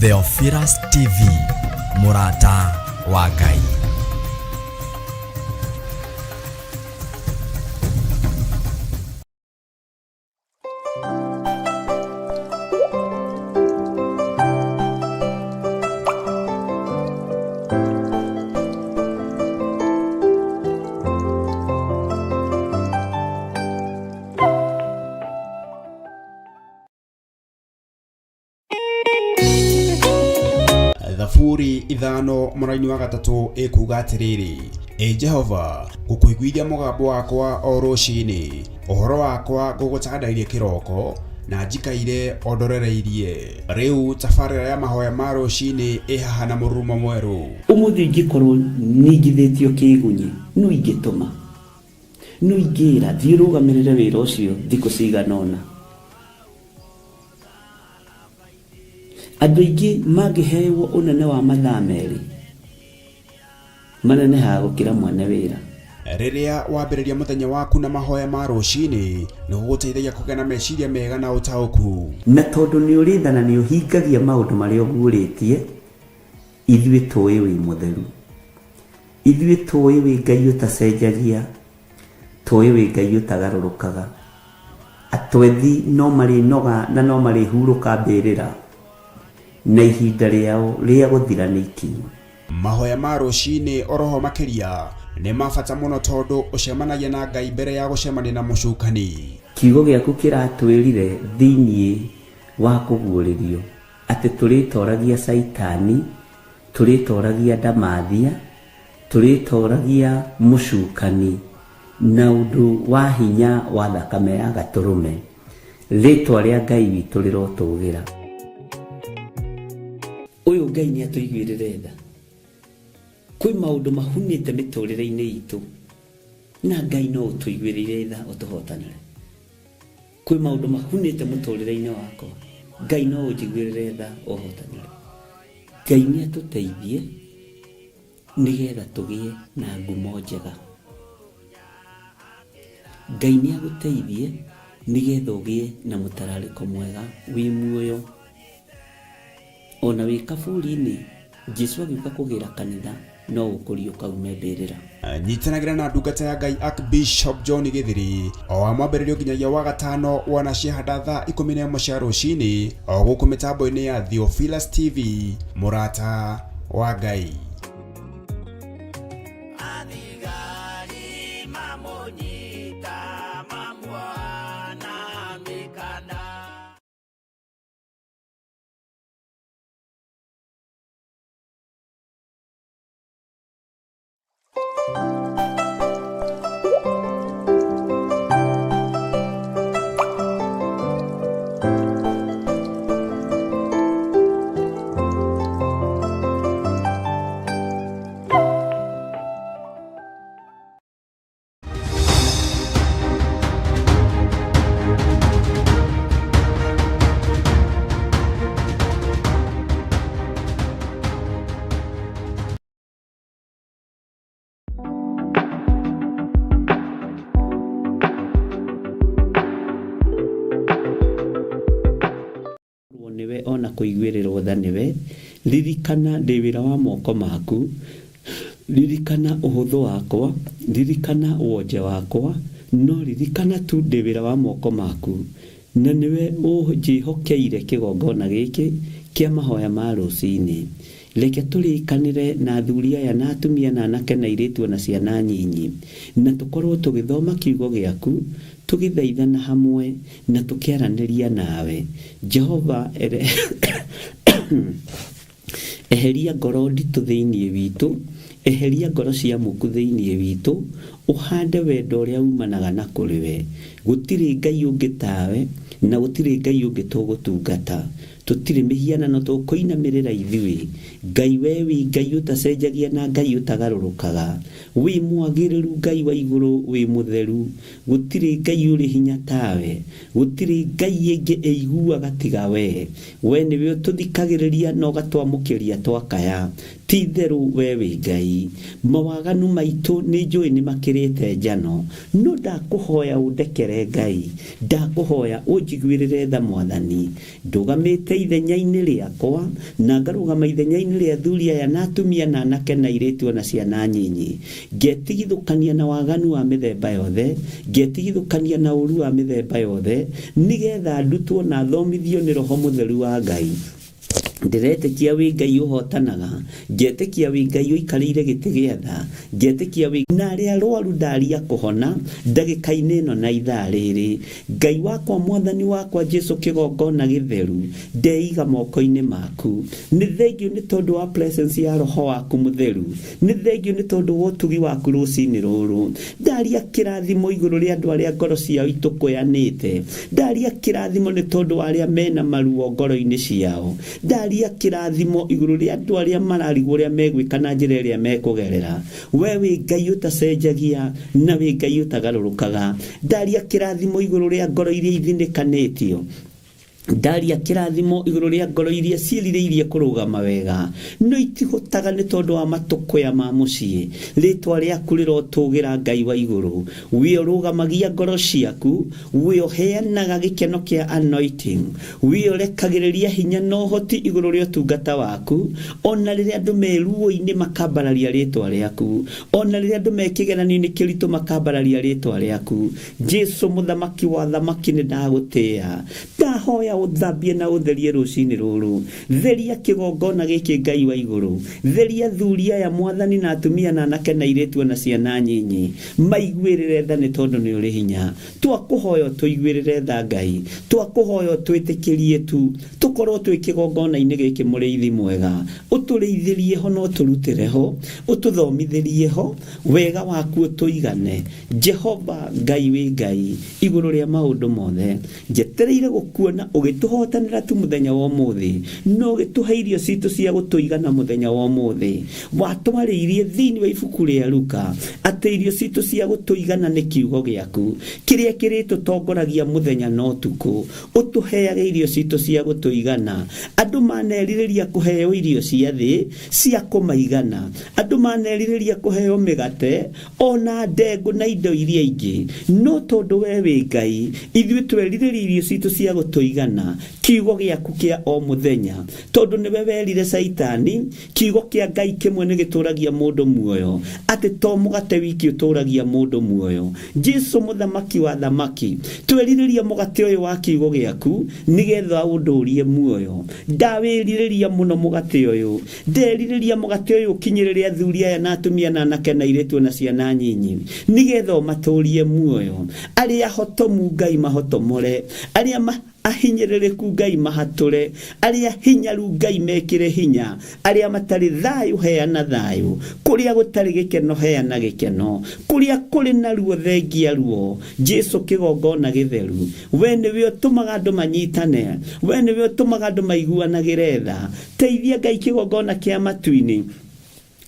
Theophilus TV, mũrata wa Ngai. Thaburi ithano mũraini wa gatatũ ĩkuga atĩrĩrĩ, Ĩ Jehova, ngũkũiguithia mũgambo wakwa o rũcinĩ, ũhoro wakwa ngũgũtandairie kĩroko, na njikaire o ndorereirie. Rĩu tabarĩra ya mahoya ma rũcinĩ ĩ haha na mũrurumo mwerũ. Ũmũthĩ ingĩkorwo ningithĩtio kĩĩgunyĩ, nũ ingĩtũma? Nũ ingĩra, 'Thiĩ ũrũgamĩrĩre wĩra ũcio thikũ cigana ũna'? Andũ aingĩ mangĩhewo ũnene wa mathaa merĩ, manenehaga gũkĩra mwene wĩra. Rĩrĩa wambĩrĩria mũthenya waku na mahoya ma rũcinĩ, nĩ gũgũteithagia kũgĩa na meciria mega na ũtaũku. Na tondũ nĩ ũrĩ tha na nĩ ũhingagia maũndũ marĩa ũguũrĩtie, ithuĩ tũĩ wĩ mũtheru. Ithuĩ tũĩ wĩ Ngai ũtacenjagia, Tũĩ wĩ Ngai ũtagarũrũkaga. Atwethi no marĩnoga na no marĩhurũka mbĩrĩra, Na ihinda rĩao rĩa gũthira nĩ ikinyu. Mahoya ma rũcinĩ oroho makĩria nĩ ma bata mũno tondũ ũcemanagia na Ngai mbere ya gũcemania na mũcukani. Kiugo gĩaku kĩratwĩrire thĩinĩ wa kũguũrĩrio atĩ tũrĩtoragia Caitani, tũrĩtoragia ndamathia, Tũrĩtooragia mũcukani na ũndũ wa hinya wa thakame ya Gatũrũme. Rĩtwa rĩa Ngai witũ rĩrotũgĩra. Ũyũ Ngai nĩ atũiguĩrĩre tha. Kwĩ maũndũ mahunĩte mĩtũrĩre-inĩ itũ na Ngai no ũtũiguĩrĩire tha ũtũhotanĩre. Kwĩ maũndũ mahunĩte mũtũrĩre-inĩ wakwa Ngai no ũnjiguĩrĩre tha ũhotanĩre. Ngai nĩ atũteithie. Nĩgetha tũgĩe na ngumo njega. Ngai nĩ agũteithie nĩgetha ũgĩe na mũtararĩko mwega wĩ muoyo. Ona wĩ kaburi-inĩ, Jesu agĩũka kũgĩra kanitha no ũkũriũka ume mbĩrĩra. Nyitanagĩra na ndungata ya Ngai Archbishop John Gĩthiri o wa mwambĩrĩrio nginyagia wa gatano wanacihanda thaa 11 cia rũcinĩ o gũkũ mĩtambo-inĩ ya Theophilus TV mũrata wa Ngai. Athigari mamũnyita mamuoha na mĩkanda. Kũiguĩrĩrwo nĩwe o na kũiguĩrĩrwo tha nĩwe, Ririkana ndĩ wĩra wa moko maku, Ririkana ũhũthũ wakwa, ririkana wonje wakwa, No ririkana tu ndĩ wĩra wa moko maku, Na nĩwe ũnjĩhokeire kĩgongona gĩkĩ kĩa mahoya ma rũcinĩ. Reke tũrĩkanĩre na athuri aya na atumia na anake na airĩtu o na ciana nyinyi, na tũkorũo tũgĩthoma Kiugo gĩaku, tũgĩthaithana hamwe, na tũkĩaranĩria nawe. Jehova, eheria ngoro nditũ thĩinĩ witũ, eheria ngoro cia muku thĩinĩ witũ, ũhande wendo ũrĩa umanaga na kũrĩ we. Gũtirĩ Ngai ũngĩ tawe, na gũtirĩ Ngai ũngĩ tũgũtungata. Tũtirĩ mĩhianano tũkũinamĩrĩra ithuĩ. Ngai we wĩ Ngai ũtacenjagia na Ngai ũtagarũrũkaga. Wĩ mwagĩrĩru Ngai wa igũrũ wĩ mũtheru. Gũtirĩ Ngai ũrĩ hinya tawe. Gũtirĩ Ngai ĩngĩ ĩiguaga tiga wee. Wee nĩwe ũtũthikagĩrĩria na ũgatwamũkĩria twakaya. Ti-itherũ wee wĩ Ngai. Mawaganu maitũ nĩnjũĩ nĩmakĩrĩte njano, no ndakũhoya ũndekere Ngai. Ndakũhoya ũnjiguĩrĩre tha Mwathani, ndũgamĩte ithenya-inĩ rĩakwa na ngarũgama ithenya-inĩ rĩa athuri aya na atumia na anake na airĩtu ona ciana nyinyi. Ngetigithũkania na waganu wa mĩthemba yothe, ngetigithũkania na ũru wa mĩthemba yothe, nĩgetha ndutwo na thomithio nĩ Roho Mũtheru wa Ngai. Ndĩretĩkia wĩ Ngai ũhotanaga, ngetĩkia wĩ Ngai ũikarĩire gĩtĩ gĩa tha, ngetĩkia wĩ na arĩa arwaru ndaria kũhona ndagĩka-inĩ ĩno na ithaa rĩrĩ. Ngai wakwa, Mwathani wakwa Jesu kĩgongona gĩtheru, ndeiga moko-inĩ maku. Nĩ thengio nĩ tondũ wa presence ya Roho waku Mũtheru, nĩ thengio nĩ tondũ wa ũtugi waku rũcinĩ rũrũ. Ndaria kĩrathimo igũrũ rĩa andũ arĩa ngoro ciao itũkũyanĩte, ndaria kĩrathimo nĩ tondũ wa arĩa mena maruo ngoro-inĩ ciao, ndaria kĩrathimo igũrũ rĩa andũ arĩa mararigwo ũrĩa megwĩka na njĩra ĩrĩa mekũgerera. We wĩ Ngai ũtacenjagia na wĩ Ngai ũtagarũrũkaga. Ndaria kĩrathimo igũrũ rĩa ngoro iria ithinĩkanĩtio, ndaria kĩrathimo igũrũ rĩa ngoro iria ciĩrirĩirie kũrũgama wega no itihotaga nĩ tondũ wa matũkũya ma mũciĩ. Rĩtwa rĩaku rĩrotũgĩra Ngai wa igũrũ. Wĩ ũrũgamagia ngoro ciaku, wĩ ũheanaga gĩkeno kĩa anointing, wĩ ũrekagĩrĩria hinya na ũhoti igũrũ rĩa ũtungata waku, ona rĩrĩa andũ me ruo-inĩ makambararia rĩtwa rĩaku, ona rĩrĩa andũ me kĩgeranio-inĩ kĩritũ makambararia rĩtwa rĩaku. Jesu mũthamaki wa thamaki, nĩ ndagũtĩĩa, ndahoya ũthambie na ũtherie rũcinĩ rũrũ. Theria kĩgongona gĩkĩ Ngai wa igũrũ, theria athuri aya Mwathani na atumia na anake na airĩtu na ciana nyinyi, maiguĩrĩre tha nĩ tondũ nĩ ũrĩ hinya. Twakũhoya ũtũiguĩrĩre tha Ngai, twakũhoya ũtwĩtĩkĩrie tu tũkorwo twĩ kĩgongona-inĩ gĩkĩ mũrĩithi mwega, ũtũrĩithĩrie ho na ũtũrutĩre ho, ũtũthomithĩrie ho, wega waku ũtũigane. Jehova Ngai wĩ Ngai igũrũ rĩa maũndũ mothe, njetereire gũkuona ũgĩtũhotanĩra tu mũthenya wa ũmũthĩ, no ũgĩtũhe irio citũ cia gũtũigana mũthenya wa ũmũthĩ. Watwarĩirie thĩinĩ wa ibuku rĩa Luka atĩ irio citũ cia gũtũigana nĩ kiugo gĩaku kĩrĩa kĩrĩtũtongoragia mũthenya na ũtukũ. Ũtũheage irio citũ cia gũtũigana. Andũ manerirĩria kũheo irio cia thĩ cia kũmaigana, andũ manerirĩria kũheo mĩgate ona ndengũ na indo iria ingĩ, no tondũ we wĩ Ngai, ithuĩ twerirĩria irio citũ cia gũtũigana, kiugo gĩaku kĩa o mũthenya, tondũ nĩwe werire Caitani kiugo kĩa Ngai kĩmwe nĩ gĩtũragia mũndũ muoyo, atĩ to mũgate wiki ũtũragia mũndũ muoyo. Jesu mũthamaki wa thamaki, twerirĩria mũgate ũyũ wa kiugo gĩaku nĩgetha ũndũrie muoyo. Ndawĩrirĩria mũno mũgate ũyũ, nderirĩria mũgate ũyũ ũkinyĩrĩre athuri aya na atumia na anake na airĩtu na ciana nyinyi, nĩgetha ũmatũrie muoyo. Arĩa hotomu Ngai mahotomore, arĩa ahinyĩrĩrĩku Ngai mahatũre, arĩa hinyaru Ngai mekĩre hinya, arĩa matarĩ thayũ heana thayũ, kũrĩa gũtarĩ gĩkeno heana gĩkeno, kũrĩa kũrĩ na ruo thengia ruo. Jesu kĩgongona gĩtheru, we nĩwe ũtũmaga andũ manyitane, we nĩwe ũtũmaga andũ maiguanagĩre tha. Teithia Ngai kĩgongona kĩa matu-inĩ,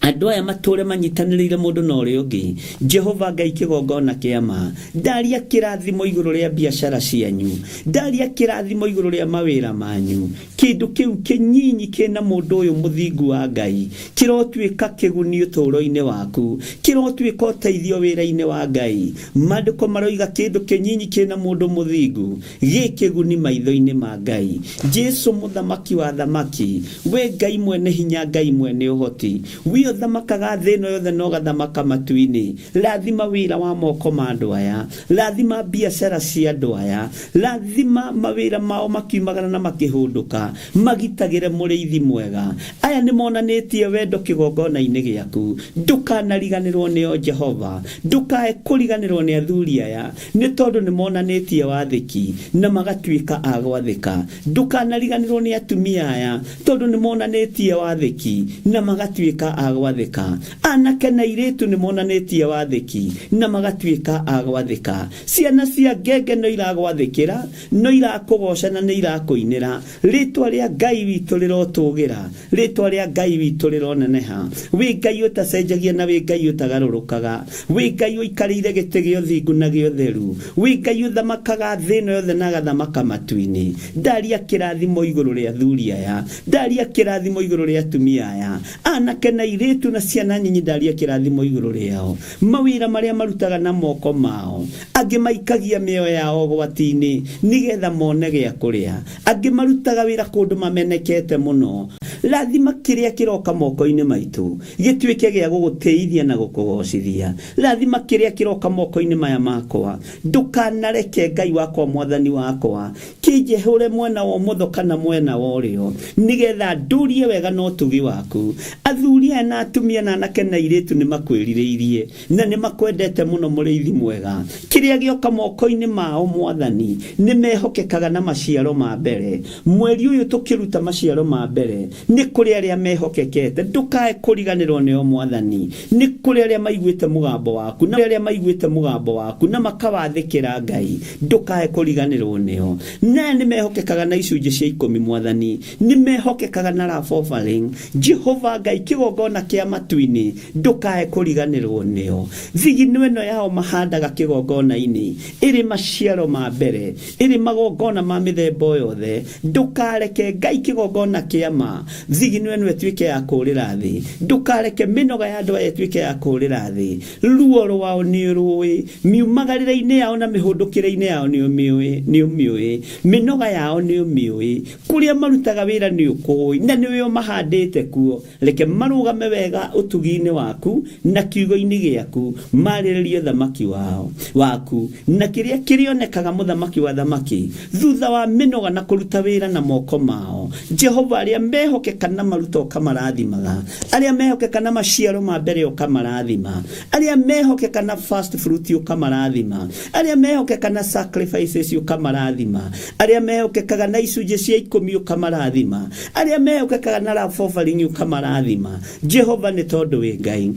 andũ aya matũre manyitanĩrĩire mũndũ na ũrĩa ũngĩ. Jehova Ngai kĩgongona kĩa ma, ndaria kĩrathimo igũrũ rĩa biacara cianyu, ndaria kĩrathimo igũrũ rĩa mawĩra manyu. Kĩndũ kĩu kĩnyinyi kĩna mũndũ ũyũ mũthingu wa Ngai kĩrotuĩka kĩguni ũtũũro-inĩ waku, kĩrotuĩka ũteithio wĩra-inĩ wa Ngai. Maandĩko maroiga kĩndũ kĩnyinyi kĩna mũndũ mũthingu gĩ kĩguni maitho-inĩ ma Ngai. Jesu mũthamaki wa thamaki, we Ngai mwene hinya, Ngai mwene ũhoti, we ũthamakaga thĩ ĩno yothe na ũgathamaka matu-inĩ, rathima wĩra wa moko ma andũ aya, rathima biacara cia andũ aya, rathima mawĩra mao makiumagara na makĩhũndũka, magitagĩre mũrĩithi mwega. Aya nĩ monanĩtie wendo kĩgongona-inĩ gĩaku. Ndũkanariganĩrwo nĩo Jehova, ndũkae kũriganĩrwo nĩ athuri aya, nĩ tondũ nĩ monanĩtie wathĩki na magatuĩka a gwathĩka. Ndũkanariganĩrwo nĩ atumia aya, tondũ nĩ monanĩtie wathĩki na magatuĩka a gwathĩka. Anake na airĩtu nĩ monanĩtie wathĩki na magatuĩka a gwathĩka. Ciana cia ngenge no iragwathĩkĩra, no irakũgoca na nĩ irakũinĩra. Rĩtwa rĩa Ngai witũ rĩrotũgĩra, rĩtwa rĩa Ngai witũ rĩroneneha. Wĩ Ngai ũtacenjagia na wĩ Ngai ũtagarũrũkaga, wĩ Ngai ũikarĩire gĩtĩ gĩa ũthingu na gĩa ũtheru, wĩ Ngai ũthamakaga thĩ ĩno yothe na agathamaka matu-inĩ. Ndaria kĩrathimo igũrũ rĩa athuri aya, ndaria kĩrathimo igũrũ rĩa atumia aya, anake na airĩtu. Airĩtu na ciana nyinyi ndaria kĩrathimo igũrũ rĩao. Mawĩra marĩa marutaga na moko mao, angĩ maikagia mĩoyo yao ũgwati-inĩ nĩgetha mone gĩa kũrĩa, angĩ marutaga wĩra kũndũ mamenekete mũno. Rathima kĩrĩa kĩroka moko-inĩ maitũ gĩtuĩke gĩa gũgũtĩithia na gũkũgocithia. Rathima kĩrĩa kĩroka moko-inĩ maya makwa, ndũkanareke Ngai wakwa mwathani wakwa kĩnjehũre mwena wa ũmotho kana mwena wa ũrĩo, nĩgetha ndũrie wega na ũtugi waku. Athuri aya na atumia na anake na airĩtu nĩ makwĩrirĩirie na nĩ makwendete mũno, mũrĩithi mwega. Kĩrĩa gĩoka moko-inĩ mao mwathani nĩ mehokekaga na maciaro ma mbere. Mweri ũyũ tũkĩruta maciaro ma mbere nĩ kũrĩ arĩa mehokekete, ndũkae kũriganĩrwo nĩo mwathani. Nĩ kũrĩ arĩa maiguĩte mũgambo waku na arĩa maiguĩte mũgambo waku na makawathĩkĩra Ngai, ndũkae kũriganĩrwo nĩo. Na nĩ mehokekaga na icunjĩ cia 10 mwathani, nĩ mehokekaga na love offering. Jehova Ngai kĩgongona kĩa matu-inĩ, ndũkae kũriganĩrwo nĩo. Thigino ĩno yao mahandaga kĩgongona-inĩ ĩrĩ maciaro ma mbere, ĩrĩ magongona ma mĩthemba yothe, ndũkareke Ngai kĩgongona kĩa ma thigino ĩno ĩtuĩke ya kũũrĩra thĩ. Ndũkareke mĩnoga ya andũ aya ĩtuĩke ya kũũrĩra thĩ. Ruo rwao nĩ rũĩ, miumagarĩre-inĩ yao na mĩhũndũkĩre-inĩ yao nĩ ũmĩũĩ, mĩnoga yao nĩ ũmĩũĩ, kũrĩa marutaga wĩra nĩ ũkũĩ na nĩwe ũmahandĩte kuo. Reke marũgame wega ũtugi-inĩ waku na kiugo-inĩ gĩaku, marĩrĩrie thamaki wao waku na kĩrĩa kĩrĩonekaga mũthamaki wa thamaki thutha wa mĩnoga na kũruta wĩra na moko mao. Jehova, arĩa mehokeka na maruta ũkamarathimaga, arĩa mehokeka na maciaro ma mbere ũkamarathima, arĩa mehokeka na first fruit ũkamarathima, arĩa mehokeka na sacrifices ũkamarathima, arĩa mehokekaga na icunjĩ cia 10 ũkamarathima, arĩa mehokekaga na love offering ũkamarathima. Jehova, nĩ tondũ wĩ Ngai,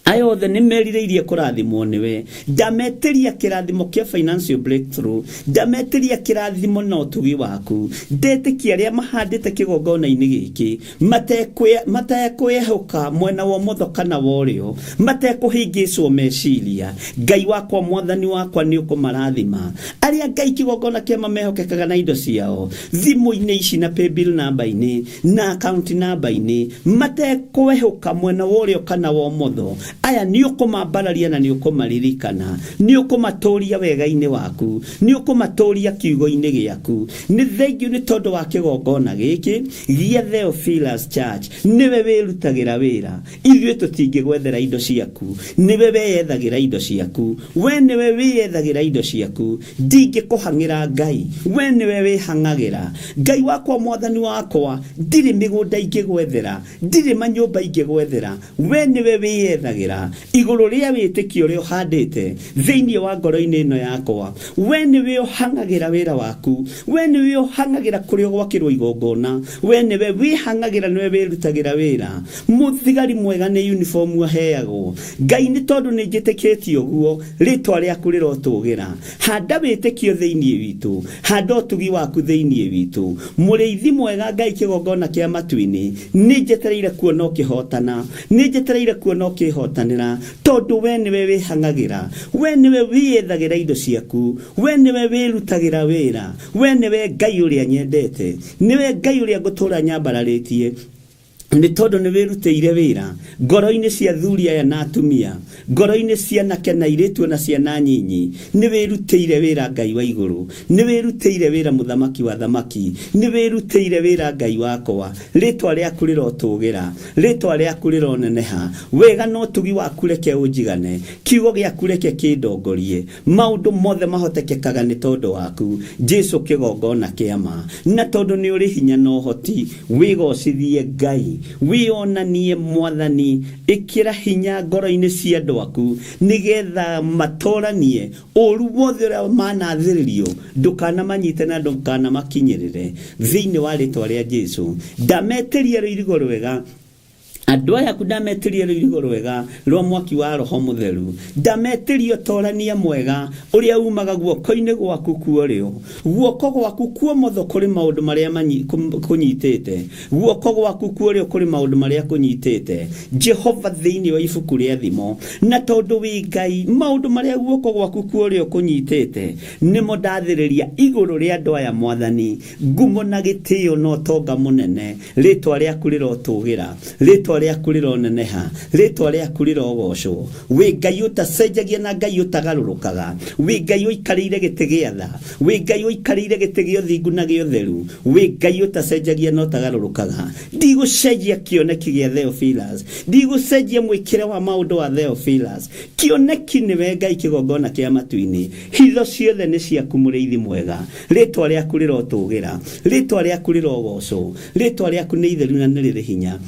aya othe nĩ merirĩirie kũrathimwo nĩwe. Ndametĩria kĩrathimo kĩa financial breakthrough, ndametĩria kĩrathimo na ũtugi waku. Ndetĩkia arĩa mahandĩte kĩgongona-inĩ gĩkĩ matekwĩhoka mwena wa ũmotho kana wa ũrĩo, matekũhĩngĩcwo meciria, Ngai wakwa mwathani wakwa nĩ ũkũmarathima. Arĩa Ngai kĩgongona kĩa mamehokekaga na indo ciao thimũ-inĩ ici na paybill number-inĩ na account number-inĩ, matekwĩhoka mwena wa ũrĩo kana wa ũmotho, aya nĩ ũkũmambararia na nĩ ũkũmaririkana, nĩ ũkũmatũria wega-inĩ waku, nĩ ũkũmatũria kiugo-inĩ gĩaku. Nĩ thengiũ nĩ tondũ wa kĩgongona gĩkĩ gĩa Theophilus Church. Nĩwe wĩrutagĩra wĩra, ithuĩ tũtingĩgwethera indo ciaku, nĩwe weyethagĩra indo ciaku, we nĩwe wĩyethagĩra indo ciaku. Ndingĩkũhang'ĩra Ngai, we nĩwe wĩhang'agĩra. Ngai wakwa mwathani wakwa, ndirĩ mĩgũnda ingĩgwethera, ndirĩ manyũmba ingĩgwethera, we nĩwe wĩyethagĩra. Igũrũ rĩa wĩtĩkio ũrĩa ũhandĩte thĩinĩ wa ngoro-inĩ ĩno yakwa, we nĩwe ũhang'agĩra wĩra waku, we nĩwe ũhang'agĩra kũrĩa ũgwakĩrwo igongona, we nĩwe wĩhang'agĩra, nĩwe wĩrutagĩra wĩra. Mũthigari mwega nĩ uniform aheagwo. Ngai, nĩ tondũ nĩ njĩtĩkĩtie ũguo, rĩtwa rĩaku rĩrotũgĩra. Handa wĩtĩkio thĩinĩ witũ, handa ũtugi waku thĩinĩ witũ. Mũrĩithi mwega Ngai kĩgongona kĩa matu-inĩ, nĩ njetereire kuona ũkĩhotana, nĩ njetereire kuona ũkĩhotanĩra, tondũ we nĩwe wĩhang'agĩra, we nĩwe wĩyethagĩra indo ciaku, we nĩwe wĩrutagĩra wĩra, we nĩwe Ngai ũrĩa nyendete, nĩwe Ngai ũrĩa ngũtũũra nyambararĩtie, nĩ tondũ nĩ wĩrutĩire wĩra ngoro-inĩ cia athuri aya na atumia, ngoro-inĩ cia anake na airĩtu na ciana nyinyi. Nĩ wĩrutĩire wĩra Ngai wa igũrũ, nĩ wĩrutĩire wĩra mũthamaki wa thamaki, nĩ wĩrutĩire wĩra Ngai wakwa. Rĩtwa rĩaku rĩrotũgĩra, rĩtwa rĩaku rĩroneneha. Wega na ũtugi waku reke ũnjigane, kiugo gĩaku reke kĩndongorie. Maũndũ mothe mahotekekaga nĩ tondũ waku Jesu kĩgongona kĩa ma, na tondũ nĩ ũrĩ hinya na ũhoti. Wĩgocithie Ngai, wĩonanie mwathani, ĩkĩra hinya ngoro-inĩ cia andũ aku nĩgetha matoranie ũru wothe ũrĩa manathĩrĩrio, ndũkanamanyite na ndũkanamakinyĩrĩre thĩinĩ wa rĩtwa rĩa Jesu. Ndametĩria rũirigo rwega andũ aya aku, ndametĩria rũirigo rwega rwa mwaki wa Roho Mũtheru, ndametĩria ũtorania mwega ũrĩa umaga guoko-inĩ gwaku kuorĩo, guoko gwaku kuomotho kũrĩ maũndũ marĩa kũnyitĩte, guoko gwaku kuorĩo kũrĩ maũndũ marĩa kũnyitĩte. Jehova, thĩinĩ wa ibuku rĩa Thimo, na tondũ wĩ Ngai, maũndũ marĩa guoko gwaku kuorĩo kũnyitĩte nĩmo ndathĩrĩria igũrũ rĩa andũ aya mwathani. Ngumo na gĩtĩo na ũtonga mũnene, rĩtwa rĩaku rĩrotũgĩra, rĩtwa Rĩtwa rĩaku rĩroneneha, rĩtwa rĩaku rĩrogocwo. Wĩ Ngai ũtacenjagia na Ngai ũtagarũrũkaga, wĩ Ngai ũikarĩire gĩtĩ gĩa tha, wĩ Ngai ũikarĩire gĩtĩ gĩa ũthingu na gĩa ũtheru, wĩ Ngai ũtacenjagia na ũtagarũrũkaga. Ndigũcenjia kĩoneki gĩa Theophilus, ndigũcenjia mwĩkĩre wa maũndũ wa Theophilus. Kĩoneki nĩwe Ngai, kĩgongona kĩa matu-inĩ. Hitho ciothe nĩ ciaku, mũrĩithi mwega. Rĩtwa rĩaku rĩrotũgĩra, rĩtwa rĩaku rĩrogocwo, rĩtwa rĩaku nĩ itheru na nĩ rĩrĩ hinya.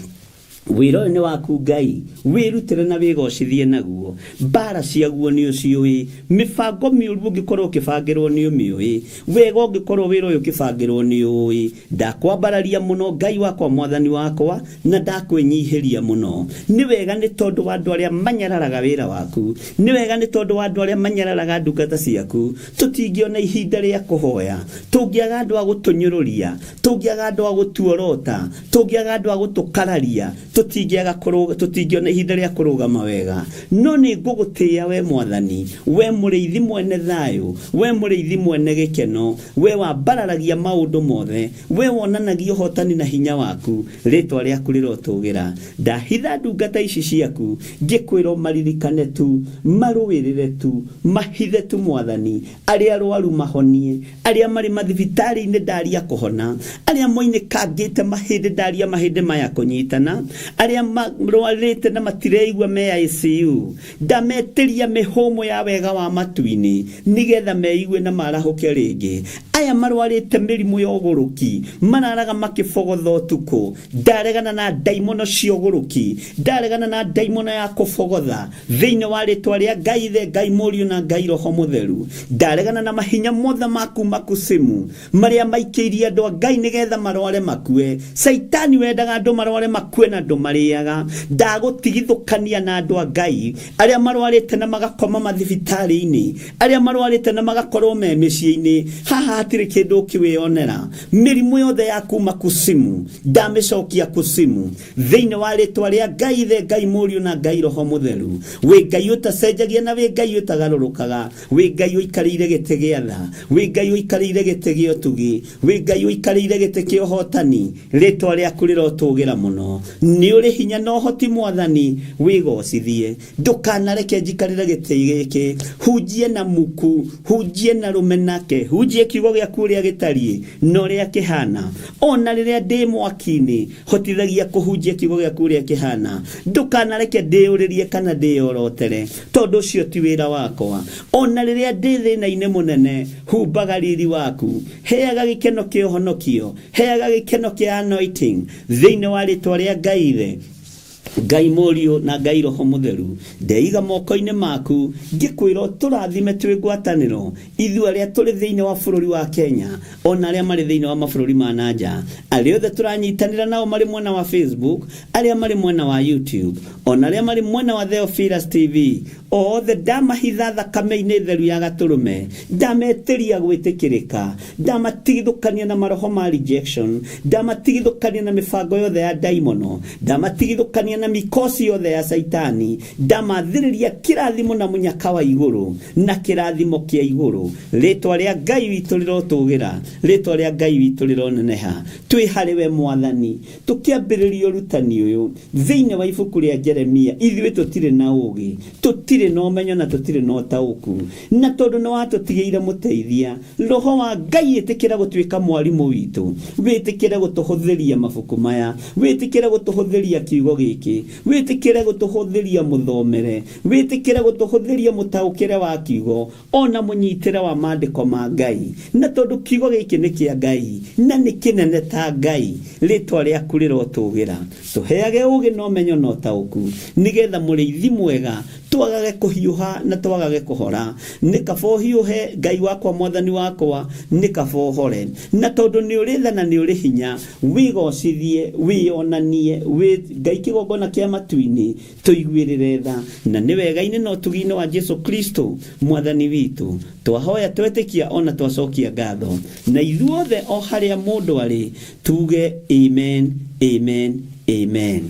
Wĩra ũyũ nĩ waku Ngai, wĩrutĩre na wĩgocithie naguo. Mbara ciaguo nĩ ũciũĩ, mĩbango mĩũru ũngĩkorwo ũkĩbangĩrwo nĩ ũmĩũĩ, wega ũngĩkorwo wĩra ũyũ ũkĩbangĩrwo nĩ ũĩ. Ndakwambararia mũno Ngai wakwa, mwathani wakwa, na ndakwĩnyihĩria mũno. Nĩ wega nĩ tondũ wa andũ arĩa manyararaga wĩra waku, nĩ wega nĩ tondũ wa andũ arĩa manyararaga ndungata ciaku. Tũtingĩona ihinda rĩa kũhoya, tũngĩaga andũ a gũtũnyũrũria, tũngĩaga andũ a gũtuorota, tũngĩaga andũ a gũtũkararia, tũtingĩona ihinda rĩa kũrũgama wega. No nĩ ngũgũtĩĩa we mwathani, we mũrĩithi mwene thayũ, we mũrĩithi mwene gĩkeno, we wambararagia maũndũ mothe, we wonanagia ũhotani na hinya waku. Rĩtwa rĩaku rĩrotũgĩra. Ndahitha ndungata ici ciaku, ngĩkwĩra ũmaririkane tu, marũĩrĩre tu, mahithe tu mwathani. Arĩa arwaru mahonie, arĩa marĩ mathibitarĩ-inĩ ndaria kũhona, arĩa moinĩkangĩte mahĩndĩ ndaria mahĩndĩ maya kũnyitana, arĩa marwarĩte na matireigua me ICU, ndametĩria mĩhũmũ ya wega wa matu-inĩ nĩgetha meigue na marahũke rĩngĩ. Aya marwarĩte mĩrimũ ya ũgũrũki, mararaga makĩbogotha ũtukũ, ndaregana na ndaimono cia ũgũrũki, ndaregana na ndaimono ya kũbogotha thĩinĩ wa rĩtwa rĩa Ngai Ithe, Ngai Mũriũ na Ngai Roho Mũtheru. Ndaregana na mahinya mothe ma kuma kusimu marĩa maikĩirie andũ a Ngai nĩgetha marware makue. Caitani wendaga andũ marware makue na ndũmarĩaga. Ndagũtigithũkania na andũ a Ngai arĩa marwarĩte na magakoma mathibitarĩ-inĩ, arĩa marwarĩte na magakorwo me mĩciĩ-inĩ. Haha hatirĩ kĩndũ ũkĩwĩonera. Mĩrimũ yothe ya kuma kusimu ndamĩcokia kusimu thĩinĩ wa rĩtwa rĩa Ngai Ithe, Ngai Mũriũ na Ngai Roho Mũtheru. Wĩ Ngai ũtacenjagia na wĩ Ngai ũtagarũrũkaga, wĩ Ngai ũikarĩire gĩtĩ gĩa tha, wĩ Ngai ũikarĩire gĩtĩ gĩa ũtugi, wĩ Ngai ũikarĩire gĩtĩ kĩa ũhotani. Rĩtwa rĩaku rĩrotũgĩra mũno. Nĩ ũrĩ hinya na ũhoti mwathani, wĩgocithie. Ndũkanareke njikarĩre gĩtĩ gĩkĩ, hunjie na muku, hunjie na rũmenake, hunjie kiugo gĩaku ũrĩa gĩtariĩ na ũrĩa kĩhana. Ona rĩrĩa ndĩ mwaki-inĩ, hotithagia kũhunjia kiugo gĩaku ũrĩa kĩhana. Ndũkanareke ndĩyũrĩrie kana ndĩyorotere, tondũ ũcio ti wĩra wakwa. Ona rĩrĩa ndĩ thĩna-inĩ mũnene, humbaga riri waku, heaga gĩkeno kĩa ũhonokio, heaga gĩkeno kĩa anointing thĩinĩ wa rĩtwa rĩa Ngai Ithe, Ngai Mũriũ na Ngai Roho Mũtheru. Ndeiga moko-inĩ maku ngĩkwĩra ũtũrathime twĩ ngwatanĩro, ithuĩ arĩa tũrĩ thĩinĩ wa bũrũri wa Kenya, ona arĩa marĩ thĩinĩ wa mabũrũri ma na nja, arĩa othe tũranyitanĩra nao marĩ mwena wa Facebook, arĩa marĩ mwena wa YouTube, ona arĩa marĩ mwena wa Theophilus TV, othe ndamahitha thakame-inĩ theru ya gatũrũme, ndametĩria gwĩtĩkĩrĩka, ndamatigithũkania na maroho ma rejection, ndamatigithũkania na mĩbango yothe ya ndaimono, ndamatigithũkania na mikosi yothe ya Caitani, ndamathĩrĩria kĩrathimo na mũnyaka wa igũrũ na kĩrathimo kĩa igũrũ. Rĩtwa rĩa Ngai witũ rĩrotũgĩra, rĩtwa rĩa Ngai witũ rĩroneneha. Twĩ harĩ we mwathani, tũkĩambĩrĩria ũrutani ũyũ thĩinĩ wa ibuku rĩa Jeremia. Ithuĩ tũtirĩ na ũũgĩ, tũtirĩ na ũmenyo na tũtirĩ na ũtaũku, na tondũ nĩ watũtigĩire mũteithia, Roho wa Ngai, ĩtĩkĩra gũtuĩka mwarimũ witũ, wĩtĩkĩre gũtũhũthĩria mabuku maya, wĩtĩkĩre gũtũhũthĩria kiugo gĩkĩ, wĩtĩkĩre gũtũhũthĩria mũthomere, wĩtĩkĩre gũtũhũthĩria mũtaũkĩre wa kiugo, ona mũnyitĩre wa maandĩko ma Ngai. Na tondũ kiugo gĩkĩ nĩ kĩa Ngai na nĩ kĩnene ta Ngai, rĩtwa rĩaku rĩrotũgĩra. Tũheage ũũgĩ na ũmenyo na ũtaũku, nĩgetha mũrĩithi mwega twagage kũhiũha na twagage kũhora. Nĩ kaba ũhiũhe, Ngai wakwa, mwathani wakwa, nĩ kaba ũhore. Na tondũ nĩ ũrĩ tha na nĩ ũrĩ hinya, wĩgocithie, wĩyonanie, wĩ Ngai kĩgongona kĩa matu-inĩ, tũiguĩrĩre tha. Na nĩ wega-inĩ na ũtugi-inĩ wa Jesu Kristo mwathani witũ, twahoya twetĩkia ona twacokia ngatho. Na ithuothe o harĩa mũndũ arĩ tuge amen, amen, amen.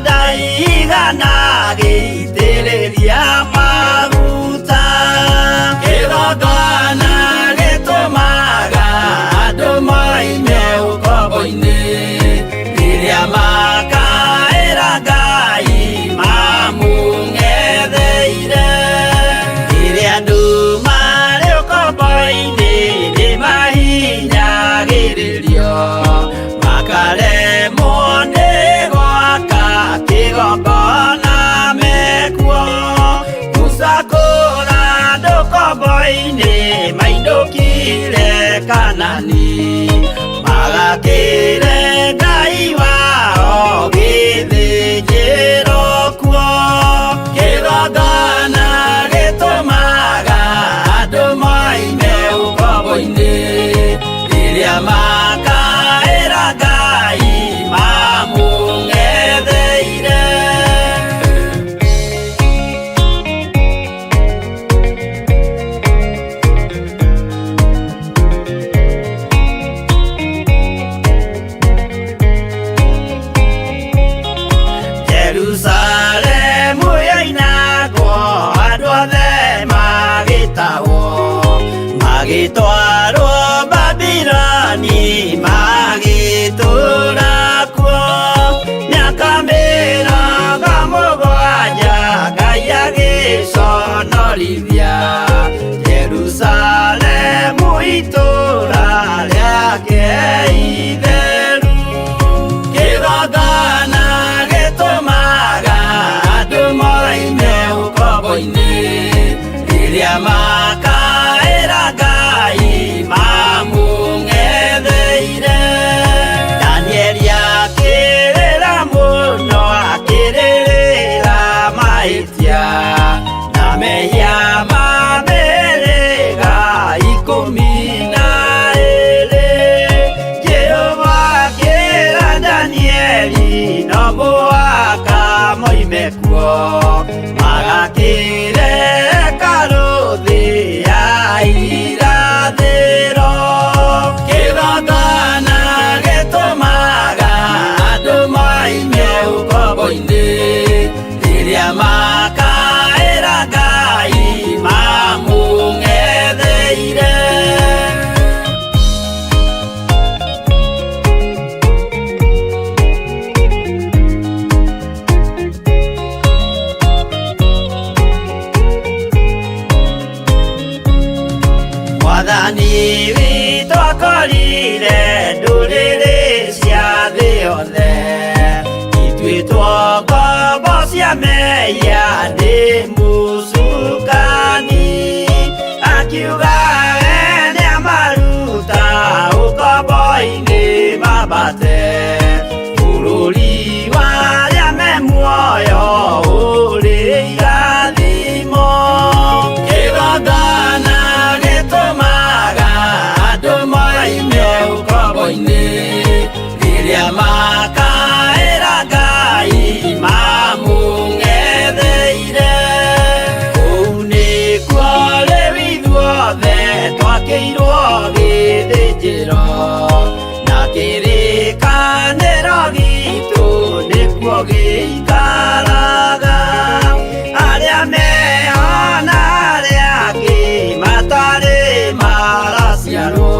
Ndaigana gĩitĩrĩria maguta. Kĩgongona gĩtũmaga andũ moime ũkombo-inĩ, rĩrĩa makaĩra Ngai mamũng'etheire. Rĩrĩa andũ marĩ ũkombo-inĩ nĩmahinyagĩrĩrio, makaremwo nĩ gwaka kĩgongona mekuo. Musa kũra andũ ũkombo-inĩ mainũkire Kanani, magakĩre Ngai wao gĩthĩnjĩro kuo. Kĩgongona gĩtũmaga andũ moime ũkombo-inĩ, rĩrĩa makaĩra Ngai mamũng'etheire. Jerusalemu yoinagwo andũ othe magĩtahwo, magĩtwarwo Babiloni magĩtũũra kuo. Mĩaka 70 Ngai agĩconorithia Jerusalemu itũũra rĩake itheru. Kĩgongona gĩtũmaga andũ moime ũkombo-inĩ, rĩrĩa makaĩra Ngai mamũng'etheire. Danieli akĩrĩra mũno, akĩrĩrĩra mahĩtia na mehia ma mĩhĩrĩga 12. Jehova akĩra Danieli no mũhaka moime kuo, magakĩre hekarũ thĩ ya irathĩro. Kĩgongona gĩtũmaga andũ moime ũkombo-inĩ, rĩrĩa makaĩra Ngai mamũng'etheire. Mwathani witũ akorire ndũrĩrĩ cia thĩ yothe, ituĩtwo ngombo cia mehia nĩ mũcukani. Akiuga we nĩamaruta ũkombo-inĩ mambate, bũrũri wa arĩa me muoyo ũrĩ irathimo. Kĩgongona gĩtũmaga andũ moime ũkombo-inĩ, rĩrĩa makaĩra Ngai mamũng'etheire. Kũu nĩkuo rĩu ithuothe twakĩirwo gĩthĩnjĩro, na kĩrĩkanĩro gitũ nĩkuo gĩikaraga. Arĩa meho na arĩa angĩ matarĩ maraciarwo,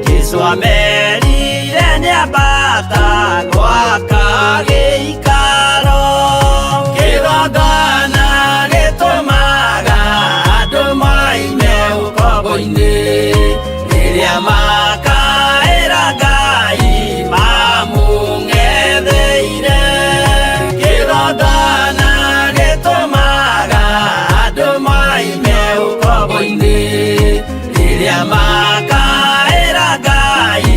Jesũ amerire nĩambata gwaka gĩikaro. Kĩgongona gĩtũmaga andũ moime ũkombo-inĩ, rĩrĩa makaĩra Ngai mamũng'etheire. Kĩgongona gĩtũmaga andũ moime ũkombo-inĩ, rĩrĩa makaĩra Ngai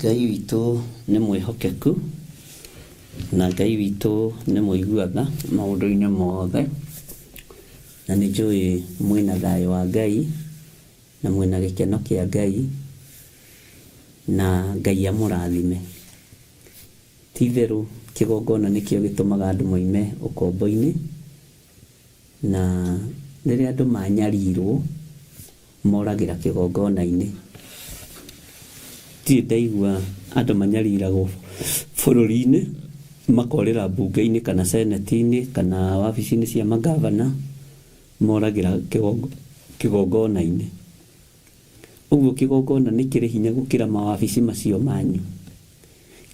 Ngai witũ nĩ mwĩhokeku na Ngai witũ nĩ mũigua tha maũndũ-inĩ mothe, na nĩ njũĩ mwĩna thayũ wa Ngai na mwĩna gĩkeno kĩa Ngai, na Ngai amũrathime. Ti itherũ kĩgongona nĩkĩo gĩtũmaga andũ moime ũkombo-inĩ, na rĩrĩa andũ manyarirwo moragĩra kĩgongona-inĩ. Ndirĩ ndaigua andũ manyariragwo bũrũri-inĩ makorĩra mbunge-inĩ kana seneti-inĩ kana wabici-inĩ cia mangavana, moragĩra kĩgongona-inĩ. Ũguo kĩgongona nĩ kĩrĩ hinya gũkĩra mawabici macio manyu.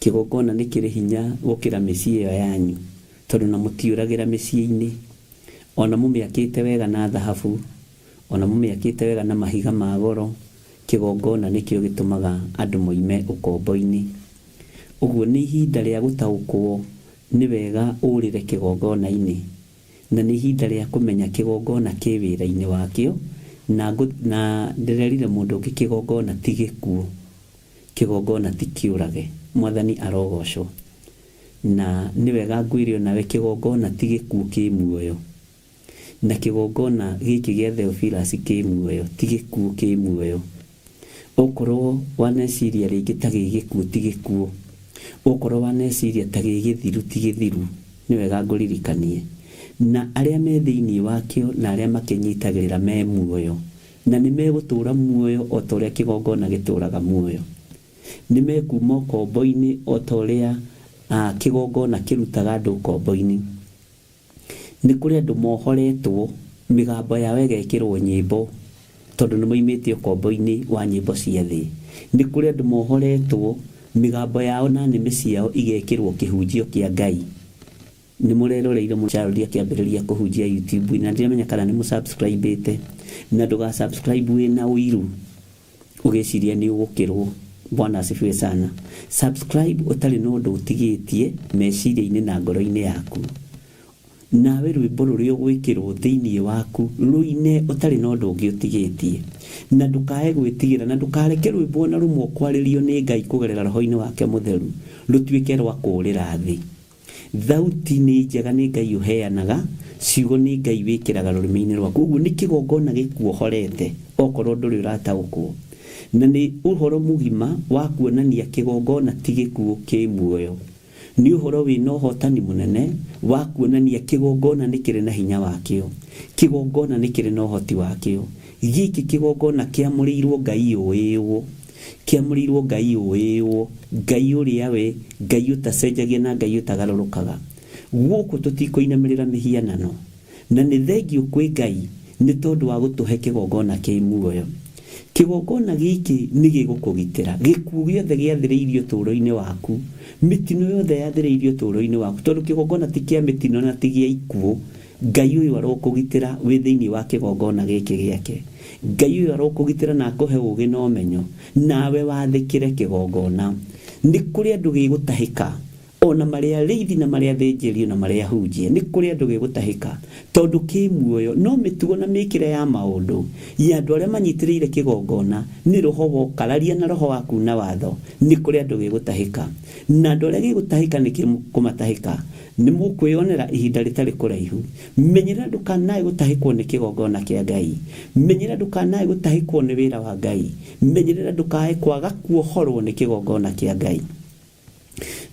Kĩgongona nĩ kĩrĩ hinya gũkĩra mĩciĩ ĩyo yanyu, tondũ na mũtiũragĩra mĩciĩ-inĩ. Ona mũmĩakĩte wega na thahabu, ona mũmĩakĩte wega na mahiga ma goro, kĩgongona nĩkĩo gĩtũmaga andũ moime ũkombo-inĩ. Ũguo nĩ ihinda rĩa gũtaũkwo nĩ wega ũrĩre kĩgongona-inĩ, na nĩ ihinda rĩa kũmenya kĩgongona kĩ wĩra-inĩ wakĩo, na na ndĩrerire mũndũ ũngĩ kĩgongona ti gĩkuũ, kĩgongona ti kĩũrage. Mwathani arogocwo. Na nĩ wega ngwĩre onawe kĩgongona ti gĩkuũ kĩ muoyo. Na kĩgongona gĩkĩ gĩa Theophilus kĩ muoyo, ti gĩkuũ kĩ muoyo. Okorwo waneciria rĩngĩ ta gĩ gĩkuũ ti gĩkuũ. Okorwo waneciria ta gĩ gĩthiru ti gĩthiru. Nĩ wega ngũririkanie. Na arĩa me thĩinĩ wakĩo na arĩa makĩnyitagĩrĩra me muoyo. Na nĩ megũtũra muoyo o ta ũrĩa kĩgongona gĩtũraga muoyo. Nĩ mekuma ũkombo-inĩ o ta ũrĩa kĩgongona kĩrutaga andũ ũkombo-inĩ. Nĩ kũrĩ andũ mohoretwo, mĩgambo yao ĩgekĩrwo nyĩmbo, tondũ nĩ moimĩte ũkombo-inĩ wa nyĩmbo cia thĩ. Nĩ kũrĩ andũ mohoretwo, mĩgambo yao na nĩmĩ ciao igekĩrwo kĩhunjio kĩa Ngai. Nĩ mũreroreire Child akĩambĩrĩria kũhunjia YouTube na ndiramenya kana nĩ mũsubscribĩte, na ndũga subscribe wĩna ũiru ũgĩciria nĩ ũgũkĩrwo. Bwana asifiwe sana. Subscribe ũtarĩ na ũndũ ũtigĩtie meciria-inĩ na ngoro-inĩ yaku. Nawe rwĩmbo rũrĩa ũgwĩkĩrwo thĩinĩ waku rũine ũtarĩ na ũndũ ũngĩ ũtigĩtie. Na ndũkae gwĩtigĩra, na ndũkareke rwĩmbo ona rũmwe ũkwarĩrio nĩ Ngai kũgerera roho-inĩ wake mũtheru rũtuĩke rwa kũũrĩra thĩ. Thauti nĩ njega nĩ Ngai ũheanaga, ciugo nĩ Ngai wĩkĩraga rũrĩmĩ-inĩ rwaku. Ũguo nĩ kĩgongona gĩkuohorete okorwo ndũrĩ ũrataũkwo. Na nĩ ũhoro mũgima wa kuonania kĩgongona ti gĩkuũ kĩ muoyo. Nĩ ũhoro wĩna ũhotani mũnene wa kuonania kĩgongona nĩ kĩrĩ na hinya wakĩo. Kĩgongona nĩ kĩrĩ na ũhoti wakĩo. Gĩkĩ kĩgongona kĩamũrĩirwo Ngai ũĩũũ. Kĩamũrĩirwo Ngai ũĩũũ, Ngai ũrĩa we, Ngai ũtacenjagia na Ngai ũtagarũrũkaga. Gũkũ tũtikũinamĩrĩra mĩhianano. Na nĩ thengiũ kwĩ Ngai nĩ tondũ wa gũtũhe kĩgongona kĩ muoyo. Kĩgongona gĩkĩ nĩ gĩgũkũgitĩra. Gĩkuũ gĩothe gĩathĩrĩirio ũtũũro-inĩ waku, mĩtino yothe yathĩrĩirio ũtũũro-inĩ waku, tondũ kĩgongona ti kĩa mĩtino na ti gĩa ikuũ. Ngai ũyũ arokũgitĩra wĩ thĩinĩ wa kĩgongona gĩkĩ gĩake. Ngai ũyũ arokũgitĩra na akũhe ũũgĩ na ũmenyo, nawe wathĩkĩre kĩgongona. Nĩ kũrĩ andũ gĩgũtahĩka. Ona marĩ arĩithi na marĩ athĩnjĩri ona marĩ ahunjia, nĩ kũrĩ andũ gĩgũtahĩka tondũ kĩ muoyo. No mĩtugo na mĩkĩre ya maũndũ ya andũ arĩa manyitĩrĩire kĩgongona nĩ roho wa ũkararia na roho wa kuna watho. Nĩ kũrĩ andũ gĩgũtahĩka. Na andũ arĩa gĩgũtahĩka nĩ kĩkũmatahĩka. Nĩ mũkwĩyonera ihinda rĩtarĩ kũraihu. Menyerera ndũkanae gũtahĩkwo nĩ kĩgongona kĩa Ngai. Menyerera ndũkanae gũtahĩkwo nĩ wĩra wa Ngai. Menyerera ndũkae kwaga kuohorwo nĩ kĩgongona kĩa Ngai.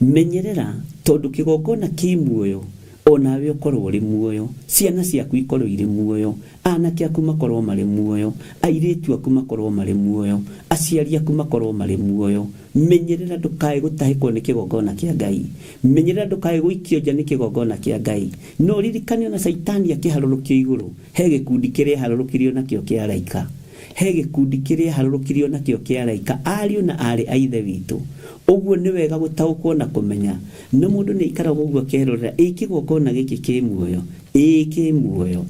Menyerera tondũ kĩgongona kĩ muoyo, o nawe ũkorwo ũrĩ muoyo, ciana ciaku ikorwo irĩ muoyo, anake aku makorwo marĩ muoyo, airĩtu aku makorwo marĩ muoyo, aciari aku makorwo marĩ muoyo. Menyerera ndũkae gũtahĩkwo nĩ kĩgongona kĩa Ngai. Menyerera ndũkae gũikio nja nĩ kĩgongona kĩa Ngai. Na ũririkane ona Caitani akĩharũrũkio igũrũ, he gĩkundi kĩrĩa aharũrũkirio nakĩo kĩa araika. He gĩkundi kĩrĩa aharũrũkirio nakĩo kĩa araika, ariũ na aarĩ a Ithe witũ. Ũguo nĩ wega gũtaũkwo na kũmenya. Na mũndũ nĩ aikaraga ũguo akerorera, ĩ kĩgongona gĩkĩ kĩ muoyo? Ĩĩ kĩ muoyo.